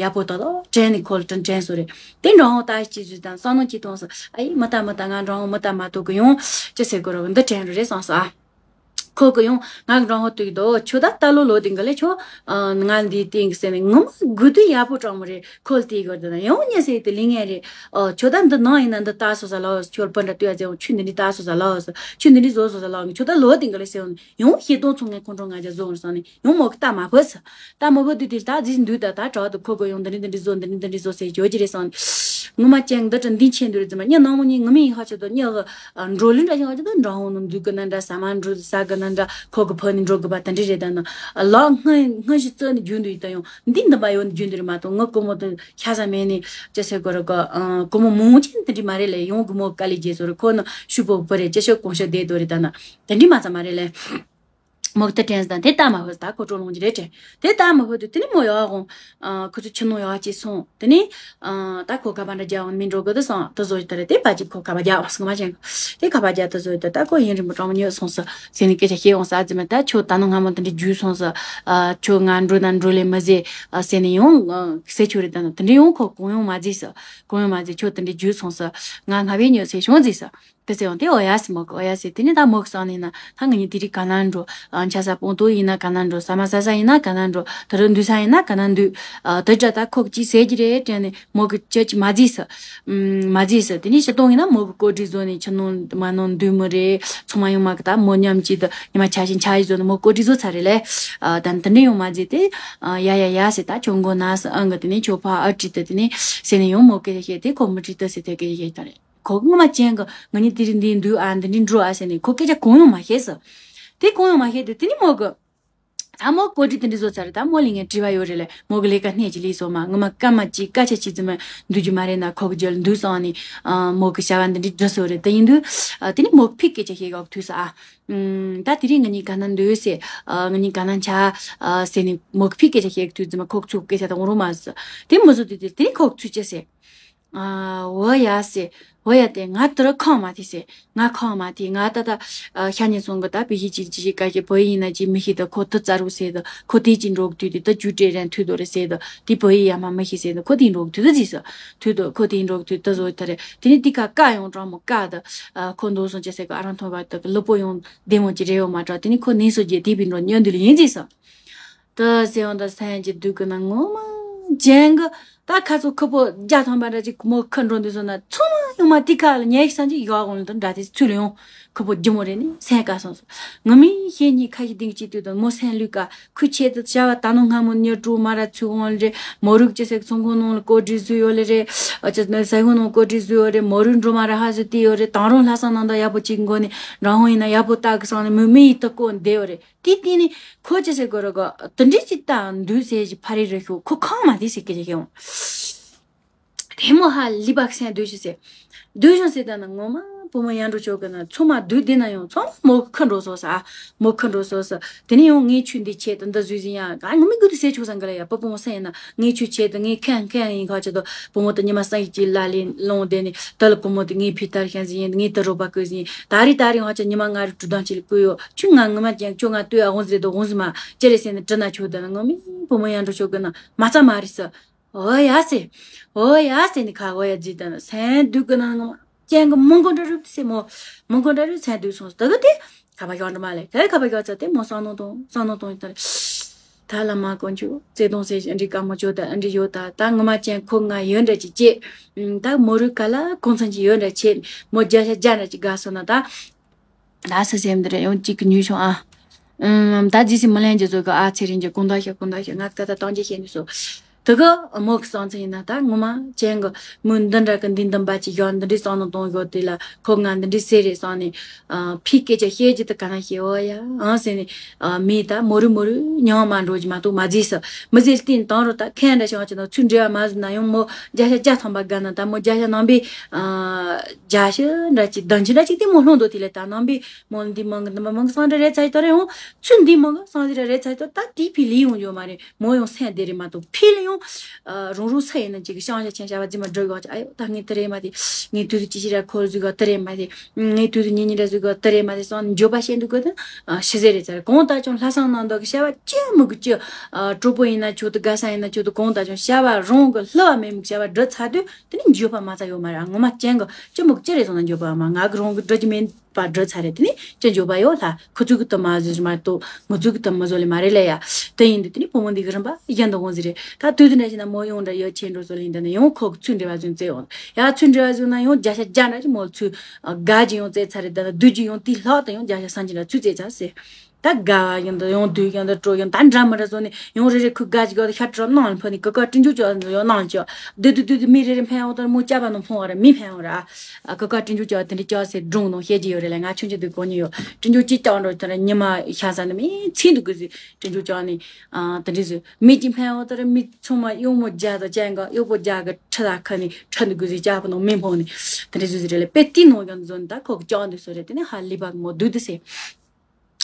ཡག་པོ་ཏག་ཏག་དྲན་ནས་ཁོ་ལ་དྲན་དྲན་སོ་རེད། དེ་འགྲོ་འོང་ལྟ་ཅི་ཟེར་དང་བསམ་ནོ་ཅི་གཏོང་སོ་ཨ་ཡི་མི་ལྟ་མི་ལྟ་ང་འགྲོ་འོང་མི་ལྟ་མ་གཏོགས་གི་ཡང་ཅི་ཟེར་གོ་ར་གི་འདི་དྲན་རུ་རེད་སོང་སོ་ཨ། ཁོ་གི་ཡང་ང་གི་འགྲོ་འོང་ལྟོས་དོ་ཁྱོད་ད་ལྟ་ལོ་ལོ་དེ་འགི་ལས་ཁྱོད་ང་འདིའི་སྟེང་གི་སེམས་ནས་ངོ་མ་དགོས་དུས་ཡག་པོ་དྲང་མོ་རེད་ཁོ་ལ་དེའི་གོ་དེ་ན་ཡང་ཉེ་སེ་དེ་ལིང་ངེ་རེད། ཁྱོད་ད་འདི་ནང་ཡིན་ན་འདི་ལྟ་སོ་ས་ལ་ཁྱོད་ལ་པ་འདྲ་ལྟོས་ཡ་ཟེར་ཁྱོད་འདི་འདྲི་ལྟ་སོ་ས་ལ་ཁྱོད་འདི་འདྲི་བཟོ་སོ་ས་ལ་ཁྱོད་ད་ལོ་དེ་འགི་ལས་སེམས་ནས། ཡང་ཤེས་དོན་ཚོང་ངན་ཁོང་ཁྲོ་ང་རྒྱ་བཟོ་འོང་སོང་ནས་ཡང་མོ་གི་ལྟ་མ་ཕོད་ཟེར། ལྟ་མ་ཕོད་དུས་དེ་ལྟ་རྫིས་འདུག་ད་ད་དྲག་ཏུ་ཁོ་གོ་ཡང་འདི་འདྲི་འདི་འདྲི་བཟོ་འདི་འདྲི་འདི་འདྲི་བཟོ་ཟེར་བརྗོད་ཀྱི་རེད་སོང་ནས། ངོ་མ་ཅན་འདི་དྲ་འདི་ཆེན་འདུག་རེད་ཙི་མ་ཉི་ནང་མོ་ཉི་ངུ་མི་ཡིན་ཧ་ཆེ་དོ་ཉི་གི་འགྲོ་ལུས་འདྲ་ཞིག་ཧ་ཆེ་དོ་འགྲོ་འོང་ནང་འདུག་གི་ན་འདྲ་ཟ་མ་འགྲོ་ཟ་གི་ན་འདྲ་ཁོ་གི་ཕ་ནི་འགྲོ་གི་པ་དེ་འདྲི་རེད་ད་ན། ལག་སྔ་སྔ་ཞིག་རྩོད་ནས་རྒྱུན་དུ་ཡིན་ད་ཡང་འདི་འདི་མ་ཡོད་ནི་རྒྱུན་དུ་རེད་མ་གཏོགས་ངི་ཀོ་མོ་དོ་ཤ་ཟ་མེད་ནི་ཅི་ཟེར་གོ་ར་གོ་ཀོ་མོ་མོང་ཅན་དེ་འདྲི་མ་རེད་ལེ་ཡོང་གི་མོ་དཀའ་ལས་རྒྱས་བཟོ་རེད་ཁོ་ནི་ཤུ་པོ་བུ་རེད་ཅི་ཤོད་གོང་ཤོད་བསྡད་དོ་རེད་ད་ན་དེ་འདྲི་མ་ཚ་མ་རེད་ལེ། མོ་གི་དེ་དྲན་ཟིན་དང་དེ་ལྟ་མ་ཧོས་ད་ཁོ་གྲོ་ལོང་གི་རེད་དྲན། དེ་ལྟ་མ་ཧོས་དུས་དེ་ནི་མོ་ཡག་གོང་ཁོ་ཚོ་ཆུ་ནང་ཡག་ཅིག་སོང་། དེ་ནི་ད་ཁོ་ཁ་པར་འདྲ་རྒྱག་འོང་མི་འགྲོ་གི་དུ་སོང་དུ་བཟོ་ཡི་དེ་རེད། དེ་པ་ཅིག་ཁོ་ཁ་པར་རྒྱག་འོང་སོང་མ་ཅན་གི་དེ་ཁ་པར་རྒྱག་དུ་བཟོ་ཡི་དེ་ད་ཁོ་ཡིན་རིན་པོ་གྲོང་མོ་ཉོས་སོང་ས་ཟེར་ནས་སྐད་ཆ་བཤད་འོང་ས་ཨ་ཙི་མ་ད་ཁྱོད་ད་ནང་སྔ་མོ་དེ་འདྲ་རྒྱུས་སོང་ས། ཁྱོད་ང་འགྲོ་ན་འགྲོ་ལེ་མི་ཟེར་ཟེར་ནས་ཡོང་ཟེར་ཁྱོད་རེད། ད་ནི་དེ་འདྲ་ཡོང་ཁོ་གང་ཡོང་མ་ཟེར་ས། གང་ཡོང་མ་ཟེར། ཁྱོད་དེ་འདྲ་རྒྱུས་སོང་ས་ང་སྔ་བས་ཉོས་ཟེར་བྱུང་ཟེར་ས། དེ་ཟེར་ཡང་དེ་འོ་ཡ་སི་མོ་གི་འོ་ཡ་སི་དེ་ནི་ད་མོ་གི་སང་ནི་ན་ད་ང་གཉིས་དེ་རིང་ག་ན་འགྲོ། ཨ་ཆ་ས་སྤོང་ཏོ་ཡིན་ན་ག་ན་འགྲོ། ཟ་མ་ཟ་ས་ཡིན་ན་ག་ན་འགྲོ། དེ་རུ་འདུས་ས་ཡིན་ན་ག་ན་འདུས། ཨ་དེ་འདྲ་ད་ཁོ་གི་ཅི་ཟེར་གྱི་རེད་དྲན་ནས་མོ་གི་ཅི་ཅི་མ་བརྫིས་སི། ཨམ་མ་བརྫིས་སི། དེ་ནི་ཕྱི་གཏོང་ཡིན་ན་མོ་གི་བཀོད་སྒྲིག་བཟོ་ནས་ཕྱི་ནང་མ་ནང་འདུས་མི་རེད། ཚང་མ་ཡོང་མ་གི་ད་མོ་མཉམ་གཅིག་ཏུ་ཉི་མ་ཆ་ཞིང་ཆ་ཡི་བཟོ་ནས་མོ་བཀོད་སྒྲིག་བཟོ་ཚར་རེད་ལེ། ཨ་ད་དེ་འདྲ་ཡོང་མ་བརྫིས་ཏེ། ཨ་ཡ་ཡ་ཡ་ཟེར། ད་ཁྱོད་མགོ་ན་སི་ཨང་གི་དེ་ནི་ཁྱོད་ཕ་ཨ་བྲིས་ཏེ་དེ་ནི་ཟེར་ནས་ཡོང་མོ་སྐད་ཆ་བཤད་དེ་ཁོ་མི་བྲིས་ཏེ་ཟེར་དེ་སྐད་ཆ་བཤད་ད་རེད། ཁོ་སྔོན་མ་ཅན་གི་ང་གཉིས་དེ་རིང་འདི་འདུག་ཨ་འདི་འདྲ་འགྲོ་ཨ་ཟེར་ནས་ཁོ་སྐད་ཆ་གང་ཡང་མ་བཤད་ཟེར། དེ་གང་ཡང་མ་བཤད་དུས་དེ་ནི་མོ་གི་ད་མོ་བཀོད་སྒྲིག་དེ་འདྲ་བཟོ་ཚར་རེད། ད་མོ་ལ་ངས་དྲི་བ་ཡོད་རེད་ལས་མོ་གི་ལས་ཀ་སྣེ་གཅིག་ལས་སོང་མ་ངོ་མ་སྐར་མ་གཅིག་སྐར་ཆ་གཅིག་ཙམ་མ་འདུག་རྒྱུ་མ་རེད་ན་ཁོ་གི་རྒྱབ་ལ་འདུག་སོང་ནས་མོ་གི་བྱ་བ་འདི་འདྲ་འགྲུབ་སོང་རེད། དེ་ཡིན་དུས་དེ་ནི་མོ་གི་ཕི་སྐད་ཆ་བཤད་གི་འོག་དུས་ས་ཨ། ད་དེ་རིང་ང་གཉིས་ག་ན་འདུག་ཟེར། ང་གཉིས་ག་ན་ཆ་ཟེར་ནས་མོ་གི་ཕི་སྐད་ཆ་བཤད་གི་དུས་ཙམ་མ་ཁོ་གི་ཚུགས་སྐད་ཆ་དང་འོང་རུང་མ་ཟེར། དེ་མོ་ཟོ་དུས་དེ་དེ་ནི་ཁོ་གི་ཚུགས་ཅི་ཟེར། ཨ་འོ་ཡ་ཟེར། འོ་ཡ་དེ་ང་དེ་རུ་ཁོམ་མ་ཐེ་ཟེར། ང་ཁོམ་མ་ཐེ། ང་ད་ད་ཨ་ཤ་ཉེ་ཚོང་གི་ད་བི་ཤི་ཅིག་ཅིག་ཅིག་ག་ཤེ་བོད་ཡིན་ན་ཅིག་མི་ཤེས་ད་ཁོ་དེ་རྩ་རུ་ཟེར་ད་ཁོ་དེ་ཅིག་འགྲོ་གི་དུས་དེ་ད་ཇུ་ཏྲེ་རན་ཐུད་དོ་རེ་ཟེར་ད་དེ་བོད་ཡིན་ཡ་མ་མི་ཤེས་ཟེར་ད་ཁོ་དེ་འགྲོ་གི་དུས་ད་ཟིག་ཟེར་ཐུད་དོ་ཁོ་དེ་འགྲོ་གི་དུས་ད་ཟོ་ད་རེ་དེ་ནི་དེ་ཁ་ཀ་ཡོང་གྲོང་མོ་ཀ་ད་ཨ་ཁོ་འདུག་སོང་ཅི་ཟེར་གི་ཨ་རང་ཐོན་བ་ད་གི་ལུ་པོ་ཡོང་བདེ་མོ་ཅིག་རེ་ཡོང་མ་གྲོ་དེ་ནི་ཁོ་ནི་སོ་རྒྱས་དེ་བི་འགྲོ་ཉོན་དུ་ལ་ཡིན་ཟིག་ཟེར། ད་ཟེར་ཡོང་ད་སེམས་ཀྱི་སྡུག་གི་ན་ངོ་མ་ཅན་གི་ད་ཁ་ཚོ་ཁུ་པོ་རྒྱ་ཐང་པ་འདྲ་ཅིག་མོ་ཁ་འགྲོ་འདུག་སོང་ན་ཚང་མ་ཡོང་མ་དེ་ཁ་ལ་ཉལ་ཤི་སང་ཅིག་ཡོག་འོང་ལ་ད་འདྲ་དེ་ཚུལ་ཡོང་ཁུ་པོ་རྒྱུ་མོ་རེད་ནི་སེམས་དཀའ་སོང་སོང་ངོ་མི་ཤེས་ཉི་ཁ་ཤི་ཏིང་ཅིག་དུས་ད་མོ་སེམས་ལུས་ཀ་ཁུ་ཆེ་ད་བྱ་བ་ད་ནོ་སྔ་མོ་ཉོ་གྲུ་མ་ར་ཚུལ་འོང་ལ་རེད། མོ་རུག་ཅི་ཟེར་ཚོང་ཁང་ནང་ལ་བཀོད་སྒྲིག་བཟོས་ཡོད་ལ་རེད། ཨ་ཅི་ཟེར་ཁོ་ནང་བཀོད་སྒྲིག་བཟོས་ཡོད་རེད། མོ་རུག་འགྲོ་མ་ར་ཧ་ཟོ་དེ་ཡོད་རེད། དང་རོང་ལྷ་ས་ནང་ད་ཡག་པོ་ཅིག་མགོ་ནས་རང་ཧོང་ཡིན་ན་ཡག་པོ་ལྟ་གི་སང་ནས་མོ་མི་ཡི་ད་ཀོ་འདེ་ཡོད་རེད། དེ་བརྟེན་ནས་ཁོ་ཅི་ཟེར་དགོས་རེད་གོ། དེ་འདྲའི་ཅིག་ལྟ་འདུག་ཟེར་གྱི་ཕ་རི་རི་ཤོ་ཁོ་ཁང་མ་དེ་ཟེར་གྱི་ཡོང་། དེ་མོ་ཧ་ལི་པག་སེན་སྡུག་ཤི་ཟེར། སྡུག་ཤོ་ཟེར་ད་ན་ངོ་མ་བུ་མོ་ཡང་འགྲོ་ཆོག་གི་ན་ཚོ་མ་སྡུག་དེ་ན་ཡོང་ཚོ་མོ་ཁ་འགྲོ་སོ་ས། མོ་ཁ་འགྲོ་སོ་ས། དེ་ནས་ཡང་ངས་ཆུ་འདི་ཆེད་དུ་འདི་བཟོས་ཟིན་ཡང་ག་ངོ་མི་དགོས་དུ་ཟེར་ཆོག་སང་གི་ལ་ཡ་པ་བུ་མོ་སེན་ཡིན་ན་ངས་ཆུ་ཆེད་དུ་ངས་ཁན་ཁན་ཡིན་ཁ་ཆེད་དུ་བུ་མོ་དུ་ཉི་མ་སང་ཡི་ཅི་ལ་ལི་ལོང་དེ་ནས་ད་ལ་བུ་མོ་དུ་ངས་ཕི་ཐར་ཤན་ཟིན་ཡིན་ངས་དུ་རོ་པ་བཀོད་ཟིན་ཡིན་ད་རི་ད་རི་ཧ་ཅང་ཉི་མ་ང་རི་གྲུ་དང་ཅི་ལ་བཀོད་ཡོད། ཆུ་ང་ངོ་མ་ཅན་ཁྱོད་ང་ལྟོས་ཨ་འོང་ཟེར་དུ་འོང་ཟེར་མ་ཅི་རེད་ཟེར་ནས་དྲི་ན་ཆོག་ད་ན་ངོ་མི་བུ་མོ་ཡང་འགྲོ་ཆོག་གི་ན་མ་རྩ་མ་རེད་ས། འོ་ཡ་ཟེར། འོ་ཡ་ཟེར་ནི་ཁ་འོ་ཡ་ཟེར་ད་ན་སེམས་སྡུག་གི་ན་ངོ་མ་ཅན་གི་མོ་མགོ་འདྲ་རུ་ཟེར་མོ། མོ་མགོ་འདྲ་རུ་སེམས་སྡུག་སོང་ད་གི་དེ་ཁ་པ་ཞོག་འགྲོ་མ་ལེ་དེ་ཁ་པ་ཞོག་ཚ་དེ་མོ་སང་ནོ་དང་སང་ནོ་དང་ཡིན་ད་ད་ལ་མ་གོན་ཆུ་བརྩེ་དུང་ཟེར་འདྲི་དཀའ་མོ་ཆོ་ད་འདྲི་ཡོད་ད་ད་ངོ་མ་ཅན་ཁོ་ང་ཡོད་འདྲ་ཅིག་ཅེ། ད་མོ་རུ་ག་ལ་གོང་ཚན་ཅིག་ཡོད་འདྲ་ཆེ་མོ་རྒྱ་ཤ་རྒྱ་འདྲ་ཅིག་དགའ་སོང་ན་ད། ད་སི་སེམས་འདི་རེད་ཡང་གཅིག་གི་ཉུལ་བྱུང་ཨ། ཨུམ། ད་ཇི་སི་མི་ལན་གྱི་བཟོ་གི་ཨ་ཚེ་རིང་གྱི་གོང་ད་ཤེས་གོང་ད་ཤེས་ངག་ད་ད་སྟོང་གྱི་ཤེས་ནི་སོ། དེ་གི་མོ་གི་སང་ཚེ་ཡིན་ན་ད་ངོ་མ་ཅན་གི་མོ་འདི་འདྲ་གི་འདི་འདི་འབའ་ཅིག་ཡོད་འདི་འདྲའི་སང་ནང་གཏོང་ཡོད་དེ་ལ་ཁོ་ང་འདི་འདྲའི་སེ་རེད་སང་ནི། ཕི་སྐད་ཆ་བཤད་ཀྱི་ད་ག་ན་ཤེས་འོ་ཡ་ཨང་ཟེར་ནི། མི་ད་མོ་རུ་མོ་རུ་ཉང་མ་འགྲོ་གི་མ་གཏོགས་མ་ཟིག་སི་མི་ཟིག་བསྟན་དང་རུ་ད་ཁན་འདྲ་ཤང་ཅི་ན་ཚུར་འབྲེལ་བ་མ་ཟིན་ན་ཡང་མོ་རྒྱ་ཤ་རྒྱ་ཐང་པ་དགའ་ན་ད་མོ་རྒྱ་ཤ་ནང་པའི། རྒྱ་ཤ་འདྲ་ཅིག་ལྡང་ཅི་འདྲ་ཅིག་དེ་མོ་ལྷུང་དོ་དེ་ལས་ད་ནང་པའི་མོ་འདི་མང་གི་འདི་མ་མང་གི་སང་འདྲ་རེད་ཚ་ཡི་ད་རེད་འོང་ཚུར་འདི་མང་གི་སང་འདི་ར་རེད་ཚ་ཡི་ད་ད་དེའི་ཕི་ལི་ཡོང་ཡོད་མ་རེད། མོ་ཡང་སེམས་བདེ་རེད་མ་གཏོགས་ཕི་ལ་ཡང་། རང་རང་ས་ཡིན་ན་ཅིག་གི་ཤང་ཤ་ཆེན་ཤ་བ་རྫི་མ་འགྲོ་གི་བ་ཅིག་ཨ་ཡོ་ད་ངས་དེ་རེད་མ་དེ། ངས་དུས་དུ་ཅི་ཞིག་ར་འཁོར་བཟོས་གི་དེ་རེད་མ་དེ། ངས་དུས་དུ་ཉིན་ཉིན་ར་བཟོས་གི་དེ་རེད་མ་དེ་སོང་འགྱོད་པ་བཤད་འདུག་གི་ད་ཤི་ཟེར་རེད་ཚ་རེད་གང་ལྟར་ཀྱང་ལྷ་སང་ནང་འདུག་གི་ཤ་བ་ཅི་མི་གི་ཅི། གྲོགས་པོ་ཡིན་ན་ཆོག་ཏུ་དགའ་ས་ཡིན་ན་ཆོག་ཏུ་གང་ལྟར་ཀྱང་ཤ་བ་རང་གི་ལྷ་བ་མེད་མི་གི་ཤ་བ་འགྲོ་ཚར་དུས་དེ་ནི་འགྱོད་པ་མ་ཚ་ཡོད་མ་རེད། ངོ་མ་ཅན་གི་ཅི་མི་གི་ཅི་རེད་སོང་ན་འགྱོད་པ་མ་ང་གི་རང་གི་འགྲོ་གི་མེད། པ་འགྲོ་ཚར་རེད། དེ་ནི་ཅི་འཇོག་པ་ཡོད་ལྷ་ཁུ་ཚུགས་ཀྱི་དུ་མ་བཟོས་མ་གཏོགས་མི་ཚུགས་ཀྱི་དུ་མི་བཟོ་ལེ་མ་རེད་ལེ་ཡ། དེ་ཡིན་དུས་དེ་ནི་བུ་མོ་འདི་གི་རིམ་པ་གཞན་དུ་འོང་ཟིག་རེད། ད་དུས་དེ་འདྲ་ཞིག་ན་མོ་ཡོང་འདྲ་ཡོད་ཆེན་འགྲོ་བཟོ་ལེ་ཡིན་ད་ནི་ཡང་ཁོ་གི་ཚུལ་འབྲེལ་བ་བཟོས་བཙལ་འོང་ཡ། ཚུལ་འབྲེལ་བ་བཟོས་ན་ཡང་རྒྱ་ཤ་རྒྱ་འདྲ་ཞིག་མོ་ཚུལ་དགའ་ཅིག་ཡང་བཙལ་ཚར་རེད། ད་ན་སྡུག་ཅིག་ཡང་དེའི་ལྷག་ཏུ་ཡང་རྒྱ་ཤ་སང་ཅི་འདྲ་ཚུལ་བཙལ་ཚར་ཟེར། ད་དགའ་བ་ཡང་འདི་ཡང་སྡུག་ཡང་འདི་སྤྲོ་ཡང་ད་འདྲ་མི་འདྲ་བཟོ་ནས་ཡང་རེ་རེ་ཁུ་དགའ་ཅིག་ག་ཤ་དྲོ་ནང་ལ་ཕོ་ནི་ཀ་ཀ་སྤྲིན་ཆུ་ཅོག་ཡང་ནང་ཅོག་སྡུག་སྡུག་སྡུག་སྡུག་མི་རེ་རེ་ཕན་འོང་ད་མོ་སྐྱ་བ་ནང་ཕོང་བ་ར་མི་ཕན་འོང་ར། ཨ་ཀ་ཀ་སྤྲིན་ཆུ་ལྕགས་དེ་འདྲ་ལྕགས་ཟེར་སྒྲུང་ནང་བཤད་ཀྱི་ཡོད་རེད་ལ། ང་ཆུང་ཆུང་དུས་གོ་མྱོང་ཡོད། སྤྲིན་ཆུ་ཅི་ལྕགས་འགྲོ་དེ་ར་ཉི་མ་ཤ་ཟ་ནི་མི་ཚིག་འདུག་གི་ཟེར། སྤྲིན་ཆུ་ལྕགས་ནི་ཨ་དེ་འདྲ་ཟེར་མི་གཅིག་ཕན་འོང་དེ་ར་མི་ཚང་མ་གཡོག་མོ་རྒྱ་དང་ཅན་ག་གཡོག་པོ་རྒྱ་གི་ཁྲི་ལ་ཁ་ནི་ཁྲི་འདུག་གི་ཟེར། ལྕགས་པོ་ནང་མི་འཕོང་ནི་དེ་འདྲ་ཟེར་ཟེར་རེད་ལ། དཔེ་དེ་ནང་ཀྱང་འཛོན་ད་ཁོ་གི་ལྕགས་འདུག་སོ་རེད། དེ་ནི་ཧ་ལི་བག་མོ་སྡུག་འདུག་ཟེར།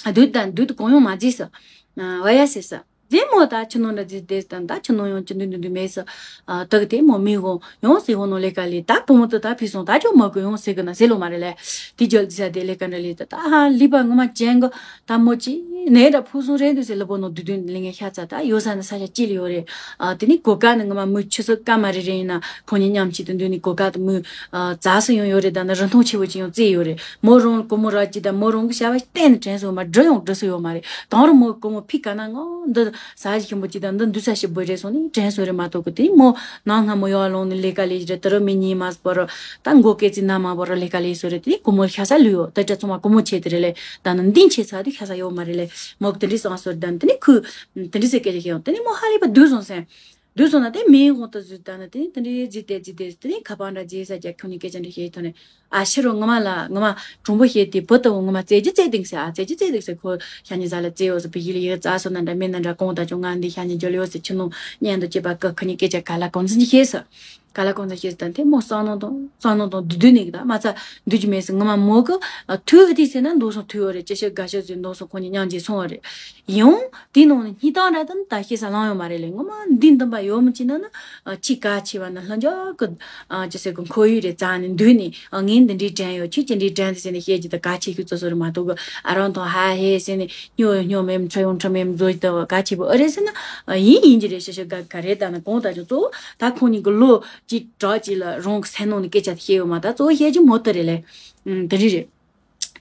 བདུད་དང་བདུད་གང་ཡང་མ་བརྫིས་སོ། ཨ། བ་ཡ་ཟེར་སོ། དེ་མོ་ད་ཁྱི་ནང་འདྲ་བརྫིས་དེ་དང་ད་ཁྱི་ནང་ཡང་ཅི་འདུག་འདུག་འདུག་མེད་སོ། ཨ། དག་དེ་མོ་མི་འོང་ཡོང་སི་ཧོ་ནོ་ལས་ཀ་ལས་ད་བུ་མོ་དུ་ད་ཕི་སོང་ད་ཅོ་མ་གོ་ཡོང་ཟེར་གི་ན་ཟེར་ལོ་མ་རེད་ལས། དེ་རྒྱལ་དུ་ཟ་དེ་ལས་ཀ་འདྲ་ལས་ད་ད་ཧ་ལི་པ་ངོ་མ་ཅན་གི་ད་མོ་ཅི་ནས་འདྲ་ཕུ་སོང་རེད་འདུག་ཟེར་ལ་བོ་ནོ་བདུད་བདུད་ལས་ངན་ཤ་ཚ་ད་ཡོ་ས་ན་ས་ཆ་ཅི་ལ་ཡོད་རེད། ཨ། དེ་ནི་གོ་ཀ་ནི་ངོ་མ་མུ་ཆུ་ཚོད་ཀ་མ་རེ་རེ་ཡིན་ན་ཁོང་གཉིས་མཉམ་གཅིག་ཏུ་འདུག་ནི་གོ་ཀ་དུ་མུ་ཨ། ཙ་སུ་ཡོང་ཡོད་རེད། ད་ནི་རིན་ཐང་ཆེ་བོ་ཅིག་ཡང་བརྩིས་ཡོད་རེད། མོ་རང་གོ་མོ་ར་ཅི་ད་མོ་རང་གི་བྱ་བ་གཏན་ནས་དྲན་སོང་མ་འགྲུ་ཡང་འགྲུ་སོ་ཡོད་མ་རེད། དང་རུ་མོ་གོ་མོ་ཕི་ག་ན་ངོ་འདི་ས་ཞིག་ཁྱིམ་པོ་ཅི་ད་འདི་འདུག་ས་ཞིག་བོད་རེད་སོང་ནི་དྲན་སོ་རེད་མ་གཏོགས་གི་དེ་མོ་ནང་སྔ་མོ་ཡོད་ལོང་ནི་ལས་ཀ་ལས་ཅི་རེད། དུ་རུ་མི་གཉིས་མ་སྤོ་རུ་ད་མགོ་སྐེ་ཙི་ན་མ་སྤོ་རུ་ལས་ཀ་ལས་སོ་རེད། དེ་གོ་མོ་ཤ་ས་ལུས་ཡོད་ད་ཅ་ཚོ་མ་གོ་མོ་ཆེ་དེ་རེད་ལས། ད་ནི་འདི་ཆེ་ས་དེ་ཤ་ས་ཡོད་མ་རེད་ལས། མོ་གི་དེ་འདྲི་སོང་སོ་རེད། ད་ནི་དེ་ནི་ཁུ་དེ་འདྲི་སེ་སྐད་ཆ་ཤེས་ཡོང་དེ་ནི་མོ་ཧ་ལས་པ་འདུག་སོང་སེ། འདུག་སོང་ན་དེ་མིའི་དབང་དུ་བཟོས་ད་ནི་དེ་ནི་དེ་འདྲའི་རྫི་ཏེ་རྫི་ཏེ་དེ་ནི་ཁ་པར་འདྲ་རྫི་ས་རྒྱ་ཁྱོད་ནི་སྐད་ཆ་འདྲ་བཤད་ཐོན་ནས། ཨ་ཕྱི་རུ་ངོ་མ་ལ་ངོ་མ་གྲུང་པོ་བཤད་དེ་བུ་དང་ངོ་མ་རྩེ་རྒྱུ་རྩེ་དེང་ཟེར། ཨ་རྩེ་རྒྱུ་རྩེ་དེང་ཟེར། ཁོ་ཤ་ཉེ་ཟ་ལ་རྩེ་ཡོད་ཟེར། བུ་ཡིད་ལ་ཡིད་རྩ་སོ་ན་འདྲ་མི་ན་འདྲ་གོང་ད་ཅུང་ང་འདི་ཤ་ཉེ་འཇོལ་ཡོད་ཟེར། ཁྱི་ནོ་གཉེན་དུ་སྐྱེས་པ་ཀ་ཁ་ཉི་སྐད་ཆ་ག་ལ་གོང་ཚིག་ཉི་ཤེས་ཟེར། ག་ལ་གོང་ཚིག་ཤེས་ཟེར། ད་དེ་མོ་བསམ་ནོ་དང་བསམ་ནོ་དང་བདུད་བདུད་ནི་གི་ད་མ་ཚ་བདུད་ཀྱི་མེད་ཟེར། ངོ་མ་མོ་གི་ཐུག་ཨ་དེ་ཟེར་ན་འདུག་སོང་ཐུག་ཡོད་རེད། ཅི་ཤེས་དགའ་ཤོས་ཟེར་འདུག་སོང་ཁོ་གཉིས་མཉམ་གྱིས་སོང་བ་རེད། ཡང་དེའི་ནང་ནས་སྙིང་གཏམ་འདྲ་དང་ད་ཤེས་ས་ལང་ཡོད་མ་རེད་ལས། ངོ་མ་འདི་འདུན་པ་ཡོད་མི་ཅི་ན་ན་ཨ་ཁྱི་ག་ཆེ་བ་ན་ལྷ་འཇག་གི་ཨ་ཅི་ཟེར་གི་ཁོར་ཡུག་རེ་རྩ་ནས་འདུས་ནས། ཨ་ངས་འདི་འདྲའི་དྲན་ཡོད། ཁྱོད་ཅི་འདྲའི་དྲན་དེ་ཟེར་ནས་བཤད་ཀྱི་ད་ག་ཆེ་ཁྱོད་ཚོ་ཚོ་རེ་མ་གཏོགས་གི་ཨ་རང་དང་ཧ་ཧེ་ཟེར་ནས་སྨྱོ་ཡོད་སྨྱོ་མེད་ཁྲ་ཡོང་ཁྲ་མེད་བཟོ་ཡི་ད་ག་ཆེ་བོ་ཨ་རེད་ཟེར་ན། ཨ་ཡིན་ཡིན་གྱི་རེད། ཤ་ཤ་ག་ག་རེད། ད་ན་གོང་ད་ཅུང་གཙོ་བོ་ད་ཁོང་གཉིས་ཀྱི་ལོ་གཅིག་གྲགས་གཅིག་ལ་རང་གི་སེམས་ནང་ནས་སྐད་ཆ་དེ་བཤད་ཡོད་མ། ད་གཙོ་བོ་བཤད་རྒྱུ་མོ་དེ་རེད་ལས། ཨུམ་དེ་རིགས་རེད།